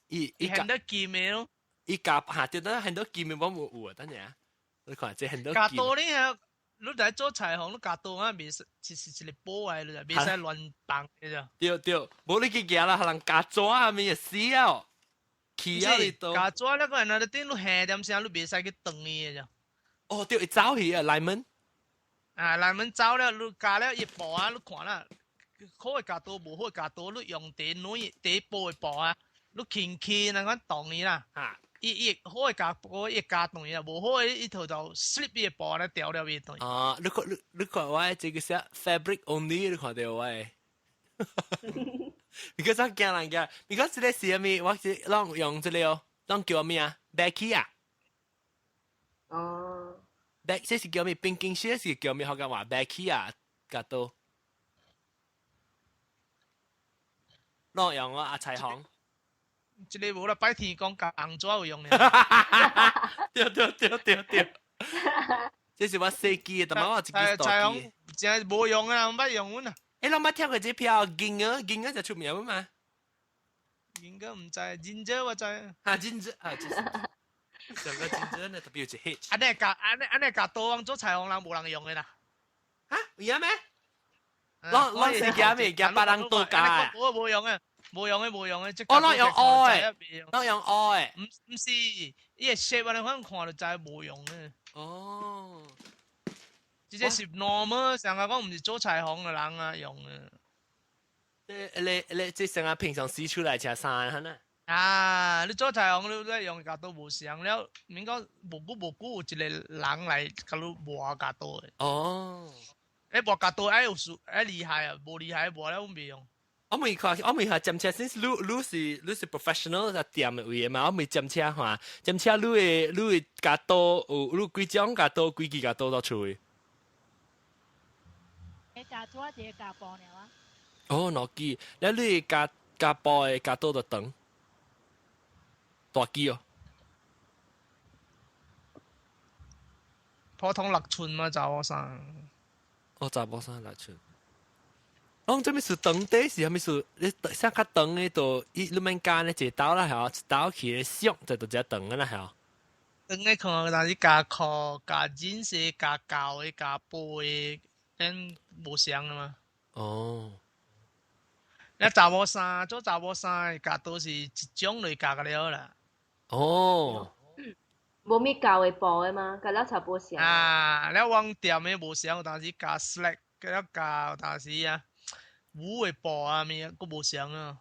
伊伊很多金的咯。伊夾下對得很多金的，我冇有啊，等陣。你看這很多金。鉸刀你係，你在做裁縫，你鉸刀啊，袂使，是是一個寶來，你就袂使亂放的咋。對對，無你去行啦，人鉸紙啊，咪會死啊！去啊！你都鉸紙那個人啊，頂你下點聲，你袂使去斷伊的咋。哦，對，伊走去啊，內門。啊，內門走了，你加了一布啊，你看啦，好的鉸刀，無好的鉸刀，你用茶軟茶薄的布啊，你輕輕那款動伊啦。啊。伊伊好的鉸布，伊加斷伊啦，無好的伊頭就 slip 伊的布咧掉了伊斷。啊，你看你你看我這個寫 fabric only，你看到我的？你個真驚人驚，你講這個是啥物？我是攏用這個哦，攏叫咩啊？Becky 啊？哦。 Beck 這是叫咩？冰晶鞋是叫咩？好講話 Becky 啊，鉸刀。攏用我阿彩虹。這個無啦，拜天公共紅紙有用咧。對對對對對。這是我細機的，但係我一支大機。真係無用啊，毋捌用阮啊。欸，攏捌聽過這票銀鵝，銀鵝就出名嘛？銀鵝毋知，金蕉我知。啊，金蕉啊，就是。上個金蕉呢，特別有一 hit。按呢鉸，按呢按呢鉸刀往做裁縫人無人用的啦。哈？有影咩？攏是夾咩？夾別人刀鉸。我無用的，無用的，無用的。我攏用烏的，攏用烏的。毋毋是，伊個 shape 我反看就知無用的。哦。這個是 normal，上個講毋是做裁縫的人啊用的。你你這成日平常時出來食衫的，啊！你做裁縫，你咧用鉸刀無相了，免講無久無久有一個人來共你磨鉸刀的。哦。你磨鉸刀愛有術，愛厲害啊！無厲害磨了阮袂用。我未看，我未看針車，since 你你你是 professional 就店的位嘛，我未針車看，針車你的鉸刀有你幾種鉸刀，幾支鉸刀都出去。你鉸紙一個鉸布爾啊？哦，兩支，了你鉸鉸布的鉸刀就長，大支哦。普通6寸嘛，查某衫。哦，查某衫6寸。講這物是長底是啥物事？你啥較長的就伊你免加呢一刀啦，嚇，一刀去上就就只長的啦，嚇。長的看，但是加褲、加緊身、加厚的、加薄的，咱無相的嘛。哦。你查某衫做查某衫，鉸刀是一種類鉸個了啦。哦。無咪厚的布的嗎？佮了差不多相。啊，了網店的無相，有當時加 slack，佮了加有當時啊，烏的布啊，物閣無相啊。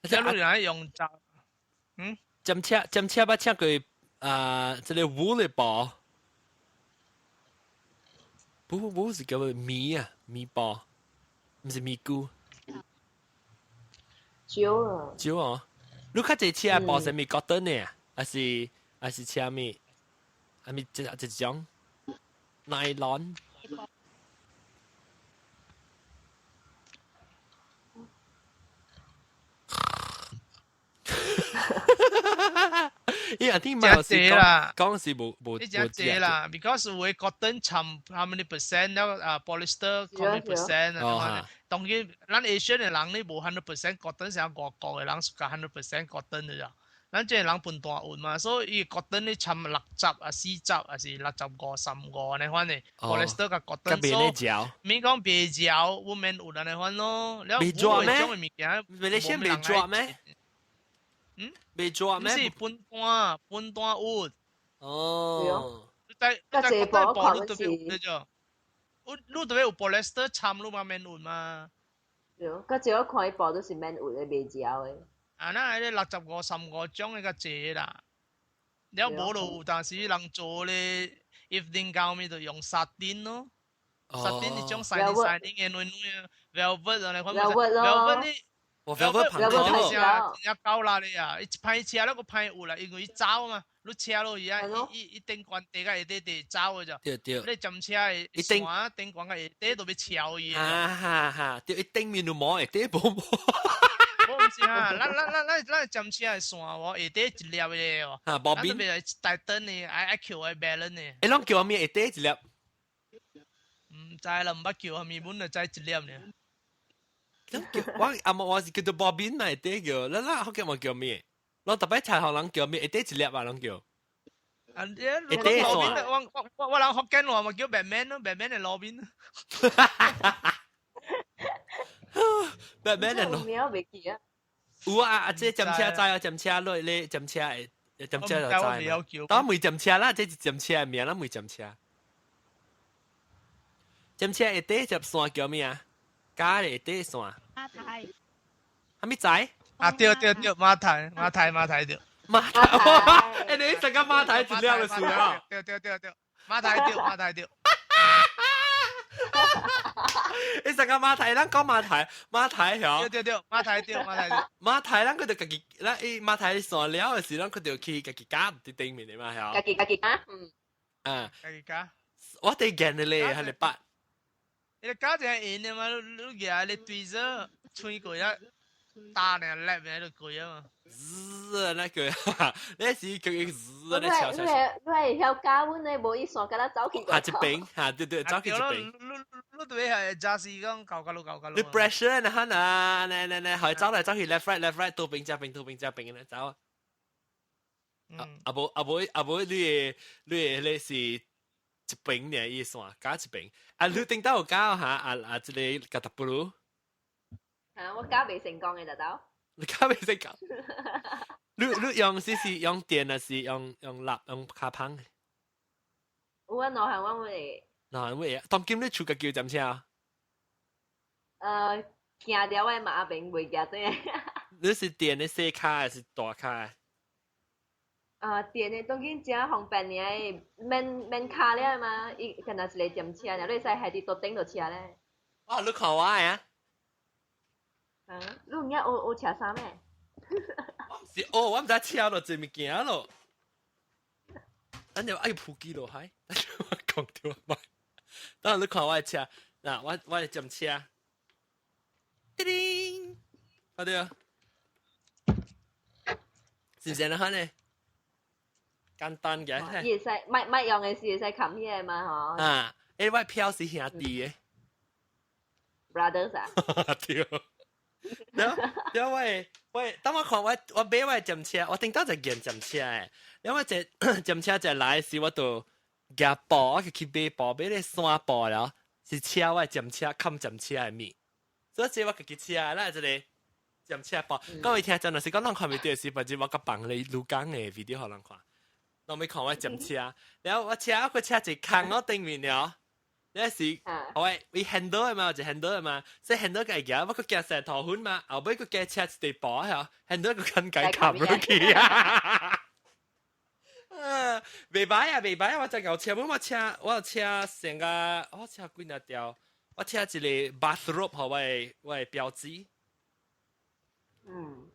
這你若用雜，嗯？針車針車捌請過啊，這個烏的布，不不不是叫做棉啊，棉布，毋是棉菇。少啊。少哦，你較濟車布啥物 cotton 的啊？還是還是車物？還咪一一種 nylon？伊阿啲咪是講講是無無你真濟啦，because 有的 cotton 摻 how many percent 了啊，polyester how many percent 啊，當然咱 Asian 的人你無 100% cotton，像外國的人是加 100% cotton 的咋。咱這個人分大運嘛，所以伊 cotton 你摻60啊40，還是6535按呢款的，polyester 佮 cotton，所以免講袂嚼，我免有按呢款咯。袂抓咩？袂你先袂抓咩？嗯，袂抓咩？是分單分單有。哦。在在 cotton 布你特別有那種，你特別有 polyester 摻你嘛免有嘛。對，較少我看伊布都是免有的，袂嚼的。啊，那彼個65、35種的較濟啦，了無就有當時人做咧，evening gown 咪就用 satin 咯，satin 一種細膩細膩的軟軟啊，velvet 按呢款，velvet 你，velvet 真正真正夠力的啊！伊一擺車了閣歹有啦，因為伊走嘛，你車落去啊，伊伊頂懸地佮下底地走的就，對對，你針車的線頂懸佮下底都欲超伊。哈哈哈，對，伊頂面就摸，下底無摸。我毋是哈，咱咱咱咱咱針車的線無下底一粒的哦。哈，bobbin。咱別係大燈的，愛愛扣的 balance 的。欸，攏叫啥物下底一粒？毋知啦，毋捌叫啥物，阮就知一粒爾。攏叫我阿媽我是叫做 bobbin 嘛，下底叫，咱咱福建話叫咩？攏逐擺查予人叫咩？下底一粒啊，攏叫。啊，你路邊我我我我人福建話嘛叫 Batman 咯，Batman 的路邊。 Batman 的路。名袂記啊。有啊，啊，這針車知啊，針車落咧，針車會，針車就知。當唔針車啦，這是針車的名，咱唔針車。針車下底隻線叫咩啊？加的下底線。馬蹄。啥物仔？啊對對對，馬蹄馬蹄馬蹄對。馬蹄，欸，你成個馬蹄一粒就算啦。對對對對，馬蹄對馬蹄對。你成個馬蹄，咱講馬蹄，馬蹄曉。對對對，馬蹄對馬蹄對。馬蹄，咱佢就家己，咱伊馬蹄線了的時，咱佢就去家己加佇頂面的嘛曉。家己家己加，嗯。啊。家己加。我哋見的咧，係你八。你加就係硬的嘛，你你舉你對着吹過一打兩粒喺度過啊嘛。滋那個，那是叫伊滋那敲敲。你係你係曉加阮的，無伊線敢若走去。下一邊，嚇對對，走去一邊。你你對係揸時講搞搞路搞搞路。你 pressure 呢？哈嗱，嗱嗱嗱，係走來走去 left right left right，倒邊正邊倒邊正邊咧走。啊啊無啊無啊無，你的你是一邊呢？伊線加一邊。啊，你頂到有加嚇？啊啊，這個加特布魯。啊，我加袂成功的就到。你加袂成功？你你用是是用電還是用用蠟用卡棒？有啊，兩項我會。兩項會啊？當今你厝家叫針車啊？行了我的馬邊袂行對。你是電的細跤還是大跤？啊，電的當今誠方便爾，免免跤了嘛，伊敢若一个針車，爾你會使還佇桌頂就車咧。哇，你看我的啊？啊，你有影學學車衫咩？是哦，我毋知車落這物件咯。咱就愛普及落海，我講對我當然你看我的車，嗱，我我的針車，叮叮，看到，是毋是按呢？簡單嘅。伊會使，莫莫用的時會使冚起來嘛吼。啊，欸，我票是兄弟的。 Brothers 啊。對。對對，我我當我看我我買我的針車，我頂到就見針車的，因為這針車就來時，我就夾布，我去買布，買咧山布了，是車我的針車冚針車的物，所以這我家己車，咱這個針車布。各位聽眾若是講人看袂著時，或者我閣放咧錄講的 video 予人看，攏欲看我針車，然後我車我車一空我頂面了。那是我伊 handle 的嘛，就 handle 的嘛，所以 handle 家己我閣驚石頭粉嘛，後尾閣驚車一地布嚇，handle 閣肯解冚落去啊！啊，袂歹啊，袂歹啊！我真𠢕車，我車我車成個，我車幾若條，我車一個 bathrobe 予我的我的表姊。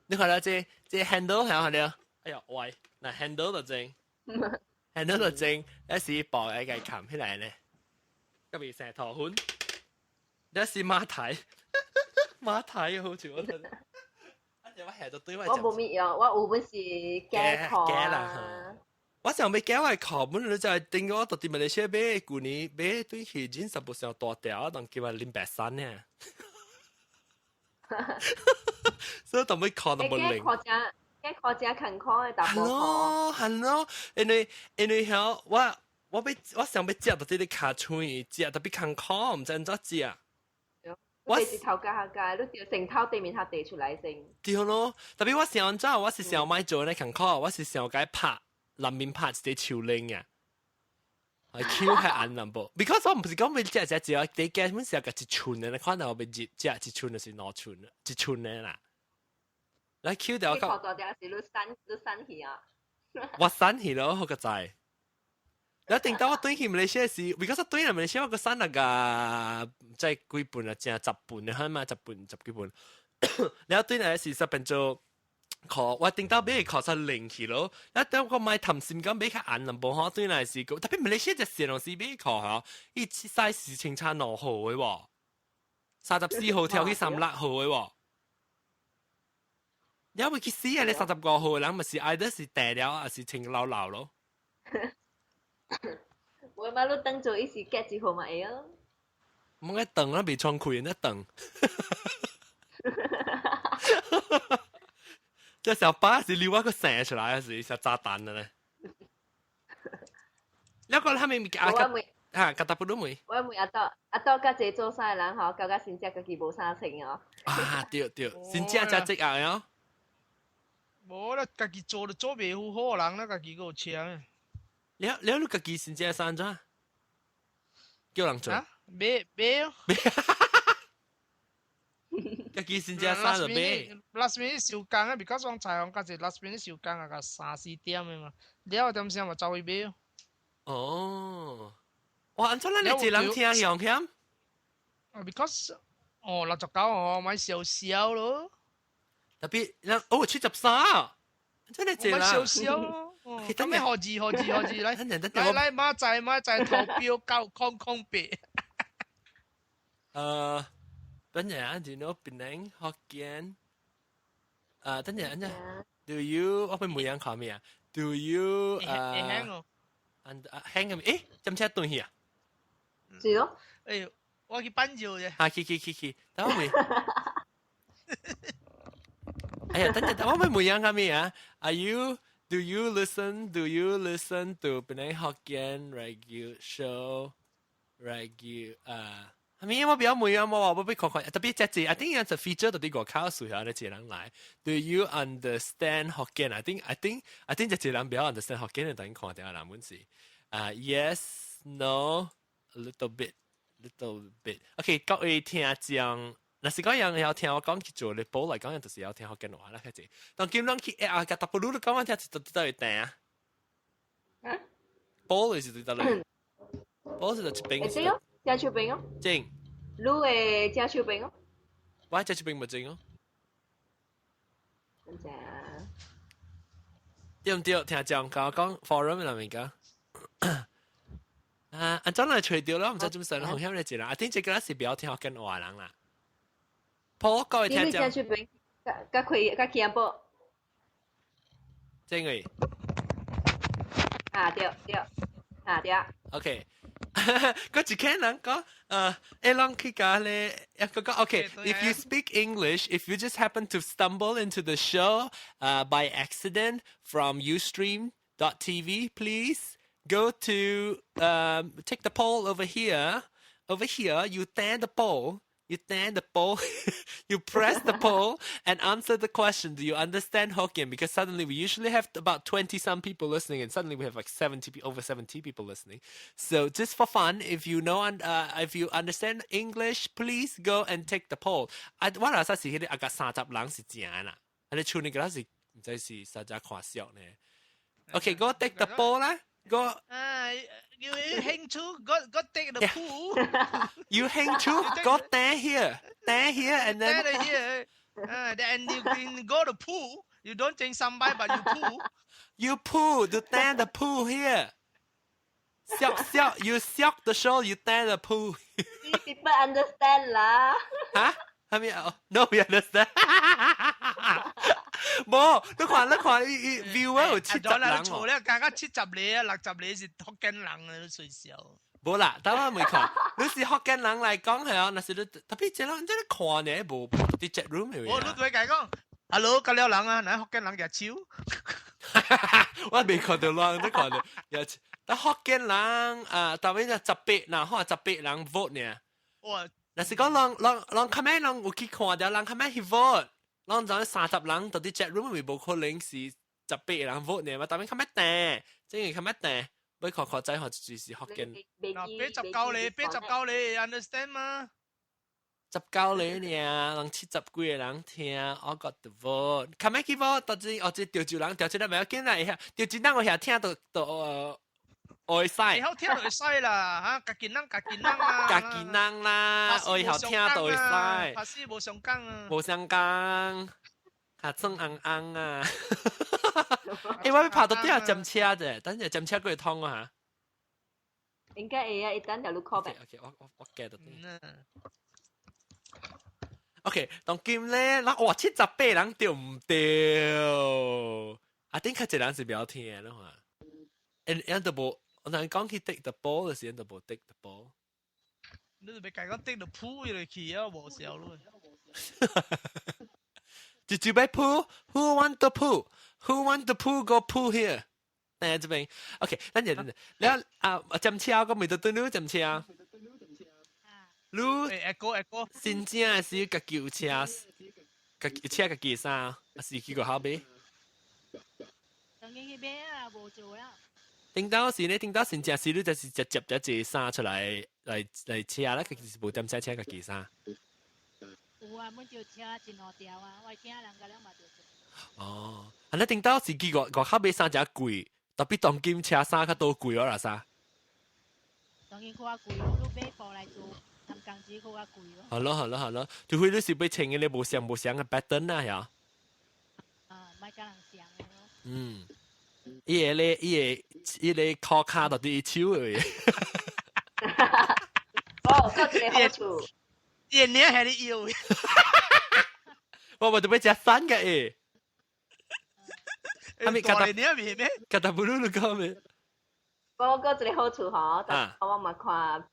你看到這這 handle 係看到？哎呀，喂，那 handle 就正，handle 就正，一時布會共冚起來呢。特別石頭粉，那是馬蹄，馬蹄好似我覺得。我無物用，我有本是假褲啦。我想欲假我的褲，本來就係頂我到佇馬來西亞買，舊年買對去人實無上大條，當叫我林白山呢。所以當欲褲都無靈。假褲誠，假褲誠艱苦的，淡薄褲。係咯，係咯，因為因為曉我。我欲我想欲食，就這個尻川食特別艱苦，毋知按怎食。我是頭家下家，你著成頭對面頭地出來先。對咯，特別我想按怎，我是想莫做呢艱苦，我是想共拍南面拍一個樹輪啊。係 Q 係按淡薄，because 我毋是講欲食食食，第加本是個一寸的，你看到我欲入食一寸就是兩寸，一寸的啦。來 Q 掉個。你大條是你散你散去啊？我散去咯，好個在。一定當我轉去馬來西亞時，because 我轉來馬來西亞我個散那個在幾本啊，正十本的，係嘛，十本十幾本。然後轉來時實變做褲，我頂到買褲才零去咯。一等我買貪心講買較硬淡薄吼，轉來時特別馬來西亞隻線攏是買褲吼，伊 size 是穿差兩號的喎，34號跳去36號的喎。你會去死啊！你35號人咪是 either 是訂了，還是穿老老咯？我馬路等做伊是結一號嘛會啊。唔該等啦，未窗開那等。這小巴是另外一個生出來，是小炸彈的咧。你個他們啊，啊，格達不魯梅。我問阿多阿多，甲這做啥的人吼，感覺真正家己無衫穿哦。啊，對對，真正真積壓哦。無啦，家己做就做袂好好人啦，家己閣有穿。了了，你家己真正衫怎？叫人做？買買哦。家己真正衫就買。 Last minute 收工啊，because 我裁縫較濟 last minute 收工啊，到三四點的嘛，了點聲嘛走去買。哦。哇！按怎咱你一人聽用險？啊，because 哦69哦，買燒燒咯。特別，哦73，真係一人。買燒燒咯。咁咩何字何字何字來？來來，馬仔馬仔投票9008。等陣啊，do you know Penang Hokkien？等陣等陣，Do you 我會每樣看咩啊？Do you and 輕嘅咩？誒，針車斷去啊？是咯。誒，我去搬尿啫。啊，去去去去，等我問。哎呀，等陣，我會每樣看咩啊？Are you Do you listen? Do you listen to Penang Hokkien radio show? Radio 啊？係咪我比較每樣我話我俾看看，特別這字，I think 有隻 feature 到啲外口數下咧，一人來。Do you understand Hokkien? I think 這一人比較 understand Hokkien，等看掉人本是啊，Yes, no, a little bit, little bit. OK，各位聽眾。若是講人會曉聽我講去做你報來講，就是曉聽福建話啦，開始。當今人去啊，甲 W 都講我聽，就都會聽啊。報是對倒來，報是就一邊。對哦，正手邊哦。正。你的正手邊哦。我正手邊無正哦。真正。對唔對？聽講講講 forum 內面講。啊，按怎來揣著啦？毋知怎算，風險咧一人。啊，頂這個是比較聽福建話人啦。破各位聽眾。正手邊，甲甲開甲起報。正嘅。啊對對，啊對。 OK，嗰一個人講，誒，人去講咧，一個講，OK，if you speak English, if you just happen to stumble into the show, by accident from Ustream.tv, please go to take the poll over here. Over here, you stand the poll. You stand the poll, you press the poll and answer the question. Do you understand Hokkien? Because suddenly we usually have about 20 some people listening and suddenly we have like 70, over 70 people listening. So just for fun, if you know and if you understand English, please go and take the poll. 啊，我老實是彼個阿個30人是正啦，啊你處理個是毋知是實在看笑呢。Okay, go take the poll 啦。Go. you 興趣，go go take the poll. You 興趣，go down here, down here, and then down here. Then you can go to pool. You don't think somebody, but you pool. You pool to down the pool here. 笑笑，you 笑 the show, you down the pool. People understand 啦。嚇？係咪啊？No, we understand. 無，你看你看，伊 viewer 有70人喎。錯咧，加加70個啊，60個是福建人啊，你隨笑。無啦，等我未看。你是福建人來講係啊，若是你特別這人這你看呢，無佇 chat room 嘅。我你對佢講，Hello，甲了人啊，嗱福建人舉手。我未看到人，你看到。但福建人啊，特別係18，嗱，可18人 vote 呢。哇！若是講人人人較咩人有去看著，人較咩去 vote。人就30人到啲 chat room 咪無可能是18人 vote 呢嘛，特別較咩定，真係較咩定，要看看仔學就是福建。嗱，89你，89你，understand 嗎？ 19個爾，人70幾個人聽，我 got the vote，較咩去 vote？到底哦，這潮州人，潮州人袂要緊啦，會曉潮州人我曉聽到到會使。會曉聽就會使啦，嚇，家己人家己人啊。家己人啦，會曉聽就會使。拍死無相共啊。無相共，較裝紅紅啊。欸，我欲拍到底下針車啫，等陣針車過會通啊。應該會啊，伊等條路 call べ。 OK，我我記得。OK，當今咧，嗱哇78人對毋對？啊，頂較濟人是不要聽的嘛。誒，人都無，我同你講去 take the ball 的時，人都無 take the ball。你就別講 take the 鋪入去啊，無笑咯。就準備鋪，Who want to 鋪？Who want to 鋪？Go 鋪 here。誒，這邊，OK，等陣等陣，你啊，針車我未到對你針車。你誒，哥誒哥，真正是家己有車，家己車家己衫，還是去外口買？當然去買啊，無做啦。頂到時咧，頂到真正是你就是直接一隻衫出來來來車啦，家己是無點車車家己衫。有啊，阮就車一兩條啊，我囝人甲了嘛就做。哦，啊，你頂到時去外外口買衫誠貴，特別當今車衫較多貴哦啦啥？當然較貴，你買布來做，參工錢較貴咯。好咯好咯好咯，除非你是欲穿嘅，你無相無相嘅 pattern 啊，嚇。啊，莫佮人相的咯。嗯，伊個咧，伊個伊個尻跤就佇伊手的。哦，閣一個好處。伊個領係你腰。我我特別食散嘅誒。阿咪大領未咩？卡達布魯你講咩？我閣一個好處吼，我嘛看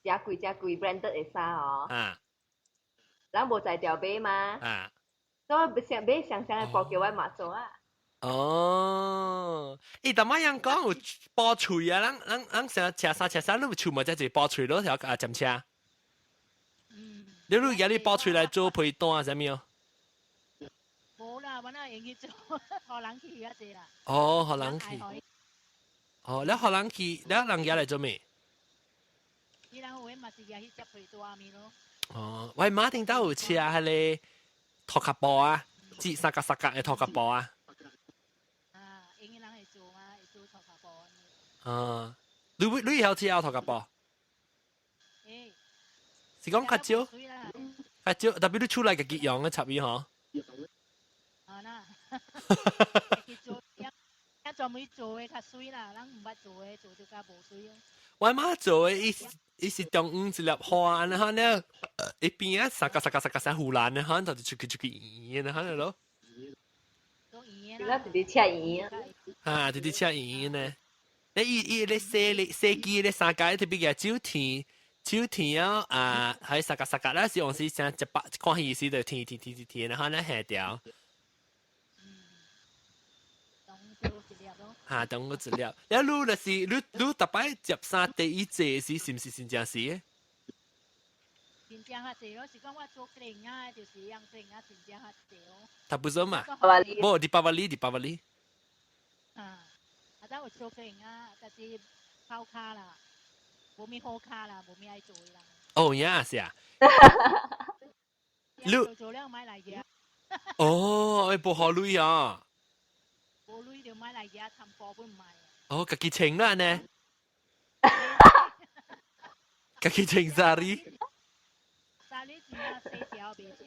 誠貴誠貴 branded 的衫吼。人無才調買嘛。所以想買相相的布叫我嘛做啊。哦，伊逐擺人講有布喙啊，咱咱咱成日車衫車衫，你有厝嘛？才一布喙咯，條啊針車。嗯。你你舉你布喙來做被單啊？啥物哦？無啦，我哪會用去做，予人去較濟啦。哦，予人去。哦，你予人去，你人舉來做咩？伊人有的嘛是舉去接被單物咯。哦，我媽頂到有車彼个塗跤布啊，織三角三角的塗跤布啊。啊，因為人會做嘛，會做塗跤布。啊，你你會曉車塗跤布？欸。是講較少，較少，特別你厝內家己用的插伊吼。啊啦，去做，一專門做的較媠啦，咱毋捌做的做就較無媠咯。我媽做的，伊伊是中央一粒花，然後呢，一邊啊，三角三角三角三護欄，然後就出去出去圓，然後咯。你直直切圓啊！直直切圓呢。你伊伊咧洗咧洗機咧三角特別嘅酒甜酒甜啊啊，喺三角三角咧是往時成一百看戲時就甜甜甜甜甜，然後咧下掉。嚇，當我一粒。你你就是你你逐擺接衫第一隻時，是毋是真正是的？真正較濟咯，是講我做電啊，就是養電啊，真正較濟咯。差不多嘛。無，迪巴巴里，迪巴巴里。啊，啊，但有做電啊，但是跑卡啦，無咪好卡啦，無咪愛做啦。哦，呀，是啊。你做做了買來嘅。哦，欸，無好鐳啊。無鐳就買來嘅，參波本買。哦，家己穿啦呢？家己穿紗哩？紗哩真正細條袂穿。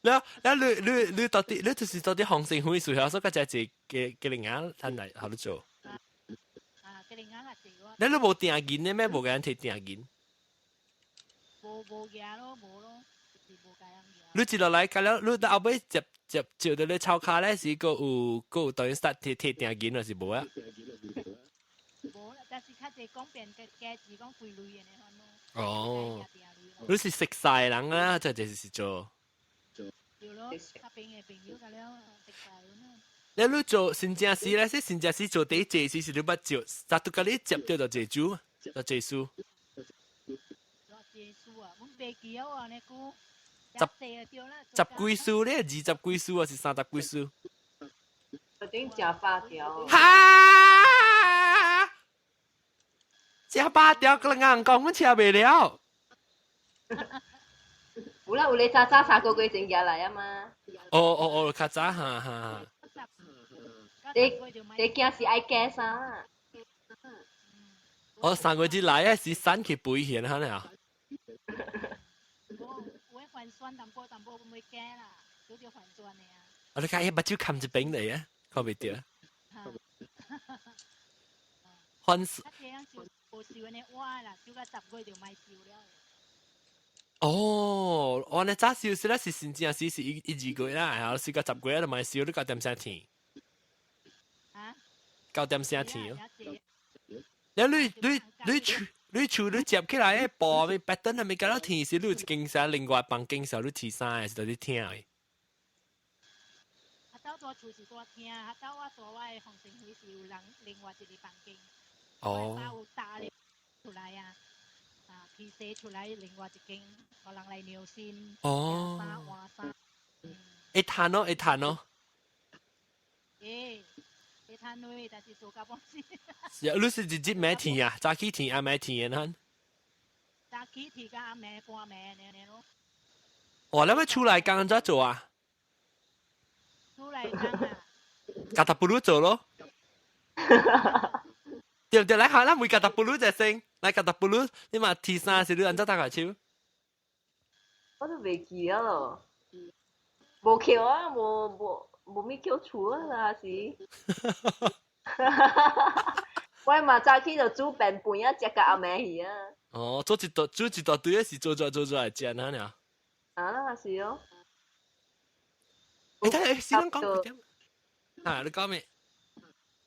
了了，你你你到底你就是到底紅線會數下，所以個只一個個另外趁來好做。啊，個另外較濟我。你你無訂銀的咩？無共人提訂銀？無無額咯，無咯，就是無共人額。你接落來，甲了，你到後尾接接接到你抄卡咧，是閣有閣有等於 start 提提訂銀，還是無啊？無啦，但是較濟講變個價錢講幾類的呢款咯。哦，你是熟似人啊，這就是做。對咯，較邊的朋友甲了熟似咯。你你做新正時咧，是新正時做第一濟時是你捌做，咋都共你接到就濟數，就濟數。做濟數啊，阮袂記啊，呢久。十十幾數咧，二十幾數還是三十幾數？有點食百條。哈！食百條，個人講阮車袂了。有啦，有咧早早3個月前寄來啊嘛。哦哦哦，較早哈哈。你你驚是愛加衫？我3個月來啊，是散去肥去哈呢啊。我還酸淡薄淡薄，唔會加啦，少少還酸的啊。我你看伊目睭冚一邊嚟啊，看袂著。還啊，這樣燒無燒呢，哇啦，燒到10月就莫燒了。哦，我呢早燒是咧是先正是是一一二個月啦，然後是個10個月就買燒，你9點先天？啊？ 9點先天哦。你你你你厝你厝你接起來嘅布咪白燈係咪搞到天是你有一間啥另外房間時候你天衫的是佇聽的？啊，到大厝是大廳，啊，到我大我的房間是有人另外一個房間。哦。有搭咧出來啊，啊，起洗出來另外一間，予人來尿身。哦。衫換衫。會趁哦，會趁哦。會，會趁錢，但是做到半死。是啊，你是日日暝天啊，早起天暗暝天的？早起天佮暗暝半暝按呢咯。哦，你欲出來工按怎做啊？出來工啊？加達布魯做咯。對對，來下啦，每加達布魯就先，來加達布魯，你嘛天衫是你按怎打下手？我都袂記啊咯，無扣啊，無無無咪扣厝啊，那是。我嘛早起就煮便飯啊，食到暗暝去啊。哦，做一大煮一大堆是做做做做來食哪爾？啊，是哦。欸，等下先講幾點？啊，你講咩？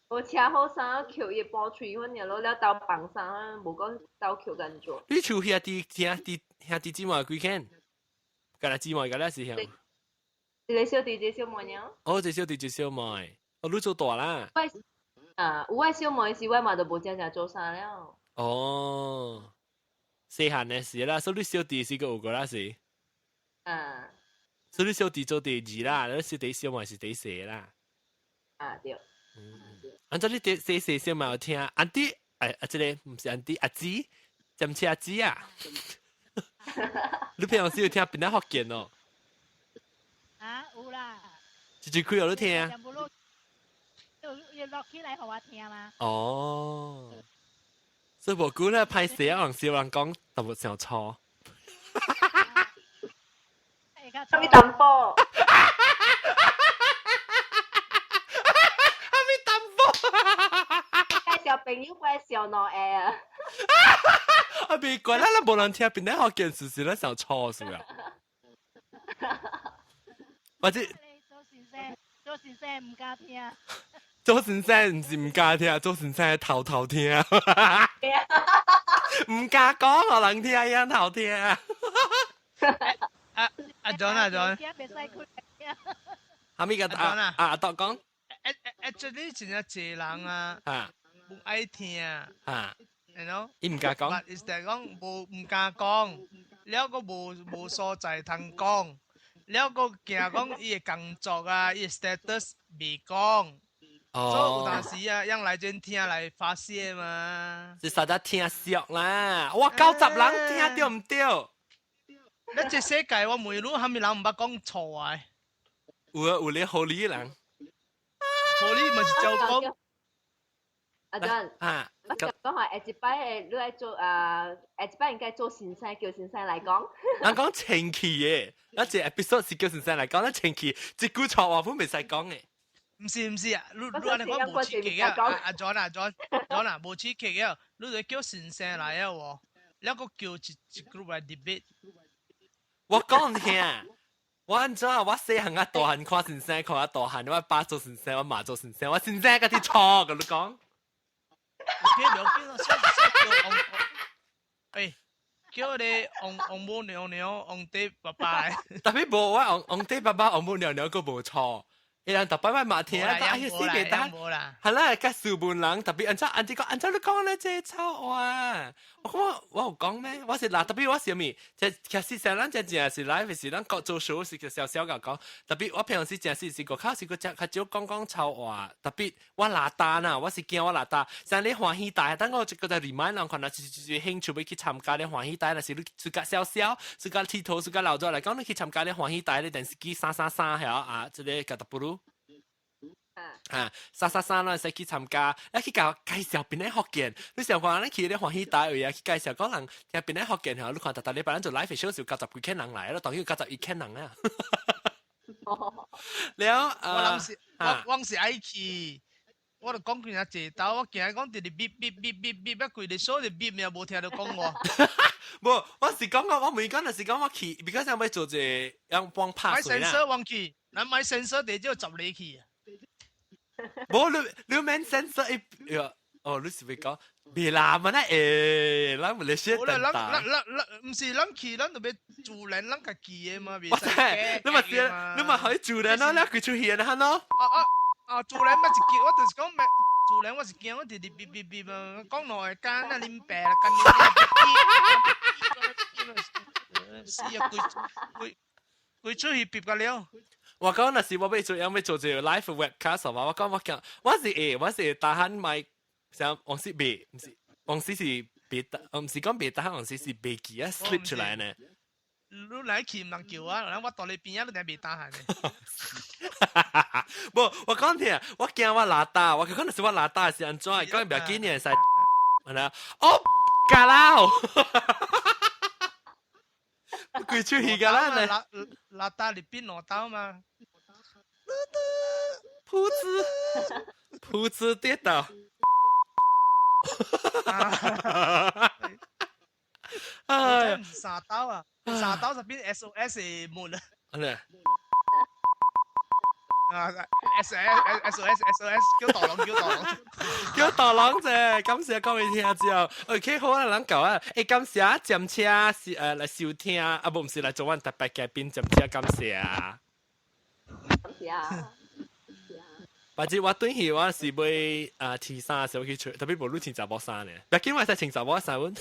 我車好衫，扣伊布喙粉爾咯，了兜放衫，無講兜扣安怎。你厝兄弟兄弟兄弟姊妹幾間？敢若姊妹，敢若是兄？一個小弟，一個小妹爾。哦，一個小弟，一個小妹。哦，你做大啦。我啊，有我小妹時，我嘛就無正正做衫了。哦，細漢的時啦，所以你小弟是個有個啦是。啊。所以你小弟做第二啦，你小弟小妹是第四啦。啊對。嗯，按怎你第細細小妹有聽？auntie，哎，啊，這個毋是 auntie，阿姊，踮車阿姊啊？你平常時有聽邊個福建哦？啊，有啦。一直開予你聽。要錄起來予我聽嘛？哦，所以無久咧，歹勢啊，人小人講淡薄上錯。啥物淡薄？啥物淡薄？介紹朋友過來笑兩下啊！啊，袂怪咱咱無人聽，邊個福建事實咱上錯是啊？或者做先生，做先生毋敢聽。做先生毋是毋敢聽，做先生偷偷聽。毋敢講，予人聽，伊偷聽。阿阿 John 阿 John，哈咪個阿阿阿講？ Actually 真正濟人啊，無愛聽。啊，you know？伊毋敢講。 But is that 講無毋敢講，了閣無無所在通講，了閣驚講伊的工作啊，伊的 status 未講。哦。所以有當時啊，讓來陣聽來發洩嘛。是實在聽熟啦，哇，90人聽對毋對？你這世界我問你，啥物人毋捌講錯話？有啊，有咧好理人。好理嘛是照講。阿 John，啊，我講話下一擺你愛做啊，下一擺應該做先生，叫先生來講。人講清氣嘅，咱這 episode 是叫先生來講，咱清氣一句錯話本袂使講嘅。毋是毋是啊，你你按呢講無刺激啊，阿 John 啊 John John 啊，無刺激啊，你就叫先生來啊喎，你閣叫一一 group 來 debate。我講聽，我按怎？我細漢啊大漢看先生，看啊大漢，我爸做先生，我媽做先生，我先生家己錯，佮你講。 OK，了解咯，所以叫王，欸，叫你王王母娘娘、王爹爸爸。 tapi 無我王王爹爸爸、王母娘娘閣無錯。伊人逐擺擺嘛聽，哎呀死袂當，係啦，較斯文人，特別按怎按怎講，按怎你講咧這臭話，我講我有講咩？我是嗱，特別我是啥物？這其實上咱這正是來，是咱國做 show 是小小甲講，特別我平常時正是是個較是個較較少講講臭話，特別我拿單啊，我是驚我拿單，像你歡喜大，等我一個在 remind 人看，若是是興趣欲去參加咧歡喜大，若是你自家小小，自家剃頭，自家老咗來講，你去參加咧歡喜大咧電視機333係啊，這個甲特布魯。啊，333咱使去參加，一去教介紹邊個福建。你想看咱去咧歡喜大會啊，去介紹講人聽邊個福建吼，你看逐逐禮拜咱做 live show 是有90幾千人來，當然有91千人啊。了，我諗是，我我是愛去，我就講佢阿濟兜，我驚講直直嗶嗶嗶嗶嗶，一規日 show 就嗶，命無聽著講我。無，我是是講我每講就是講我去，because 想欲做一個樣幫拍水啦。買 sensor 忘記，咱買 sensor 得就十里去。無你你免 sensor 一，哦，你是欲講別啦嘛那誒，咱唔來寫等咱咱咱咱毋是咱去，咱就欲自然咱家己的嘛，袂使。你嘛是，你嘛可以自然咯，你佢出現啊咯。啊啊啊！自然嘛一叫，我就是講咩？自然我是驚我直直嗶嗶嗶嘛，講落會干啊啉白啦，干啉死啊！規規規出去嗶個了。我講若是我欲做，欲做這個 live webcast 嘛，我講我講，我是 tahan 咪，像往時袂，毋是往時是袂，毋是講袂 tahan，往時是袂記啊 slip 出來呢。你來去毋通叫我，我到你邊仔，你定袂 tahan 呢。無，我講聽，我驚我邋遢，我講若是我邋遢是按怎？講袂緊呢，使，係啦，哦，嘎啦！規出去噶啦呢？邋遢入邊攞刀嘛？噗子，噗子跌倒。哎呀，三刀啊！三刀就變 SOS 門啊！啊，S S S O S S O S 叫大龍，叫大龍，叫大龍啫！感謝各位聽眾。OK，好啊，咱講啊，誒，感謝占車是來收聽，啊，無毋是來做阮特別嘉賓，占車感謝。感謝啊！或者我轉去我是買啊天衫時候去穿，特別無你穿查某衫呢。別緊我會使穿查某衫，我欲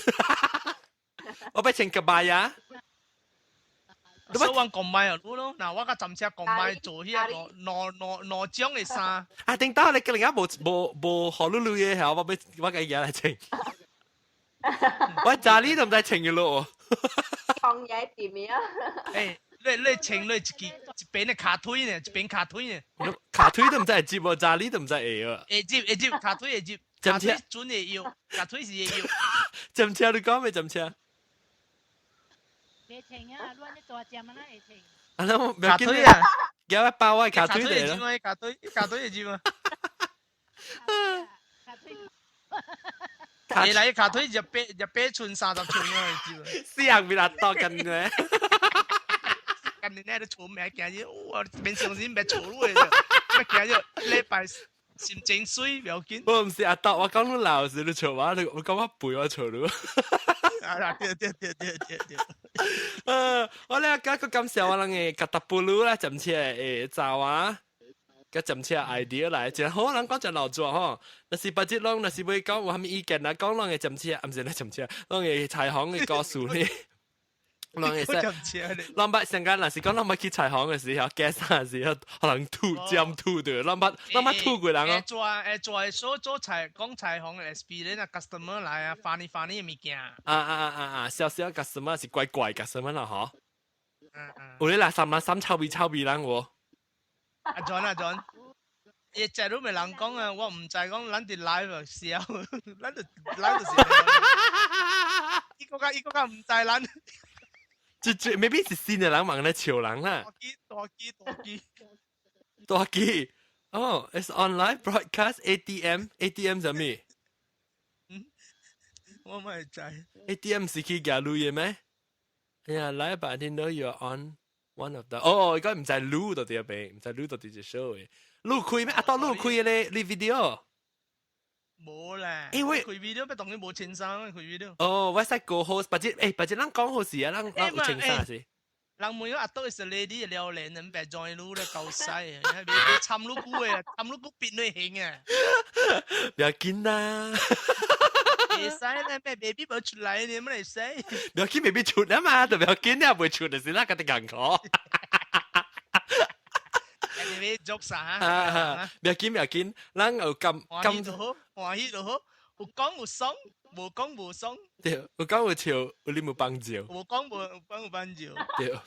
穿 kebaya。所以我講賣啊，咯，嗱我甲站車講賣做彼個兩兩兩種的衫。啊，頂到你個人家無無無好嚕嚕嘅，嚇，我欲我共伊來穿。我家裡都毋知穿嘅咯。創業店啊！欸，你你穿你一支一邊的跤腿呢，一邊跤腿呢。跤腿都毋知會接無，家裡都毋知會啊。會接會接，跤腿會接，跤腿準會搖，跤腿是會搖。站車你講咩站車？袂穿啊，你按呢大隻嘛，哪會穿？啊，那我跤腿啊，叫我包我跤腿嚟咯。跤腿跤腿會接嘛？跤腿。你來跤腿28寸30寸啊，會接。死人比他多緊嘅。今年咧都坐咩驚住，哇！免相信別坐落去，咩驚住禮拜心情水不要緊。我毋是阿豆，我講你老時你笑我，你我講我背我笑你。啊對對對對對對。我咧今個感謝我人嘅吉達布魯啦，針車誒走啊，個針車 idea 來，真好人講真老做吼。若是別日攏，若是欲講有啥物意見啊，講攏會針車，毋是咧針車，攏會採訪嘅故事呢。攏會使，攏捌上間若是講攏捌去採訪嘅時候，驚啥時候可能吐尖吐的，攏捌攏捌吐過人哦。會做會做所做採講採訪嘅 experience 啊，customer 來啊，funny funny 嘅物件。啊啊啊啊啊！小小 customer 是怪怪 customer 啦，嗬。嗯嗯。有你來三人三臭味臭味人喎。阿 John 阿 John，伊食都未人講啊，我毋知講咱佇 live 笑，咱就 live 就是。伊個較伊個較毋知咱。這這 maybe 是新的人忙咧笑人啦。大機大機大機。大機。哦，it's online broadcast ATM ATM 啥物？嗯，我嘛會知。 ATM 是去夾鐳嘅咩？哎呀，來吧，I didn't know you're on one of the。哦，應該毋知錄到底邊，毋知錄到底隻 show 嘅。錄開咩？啊，到錄開咧，你 video。無啦，因為開 video 欲當然無穿衫，開 video。哦，我使 co-host，或者欸，或者咱講好時啊，咱咱有穿衫是。人問我阿豆是 lady 了練，人別 join 你咧夠使，別別參你久嘅，參你久變你型啊。不要緊啦。會使咧，咩 baby 無出來，你乜會使？不要緊，baby 出啊嘛，就不要緊啊，未出就是那個得艱苦。你欲做啥？不要緊，不要緊，咱有咁咁就好，歡喜就好，有講有爽，無講無爽。對，有講有笑，有你無幫助。無講無講有幫助。對。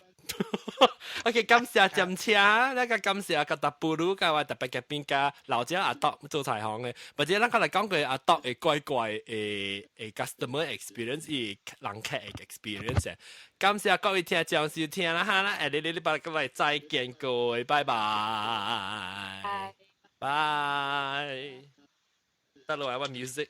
OK，感謝針車，那個感謝個特布魯，佮我特別嘅邊家老者阿篤做採訪嘅，或者咱過來講過阿篤嘅怪怪嘅嘅 customer experience，伊人客嘅 experience。感謝各位聽眾收聽啦，哈啦，下個禮拜各位再見各位，拜拜，拜，得落來我 music。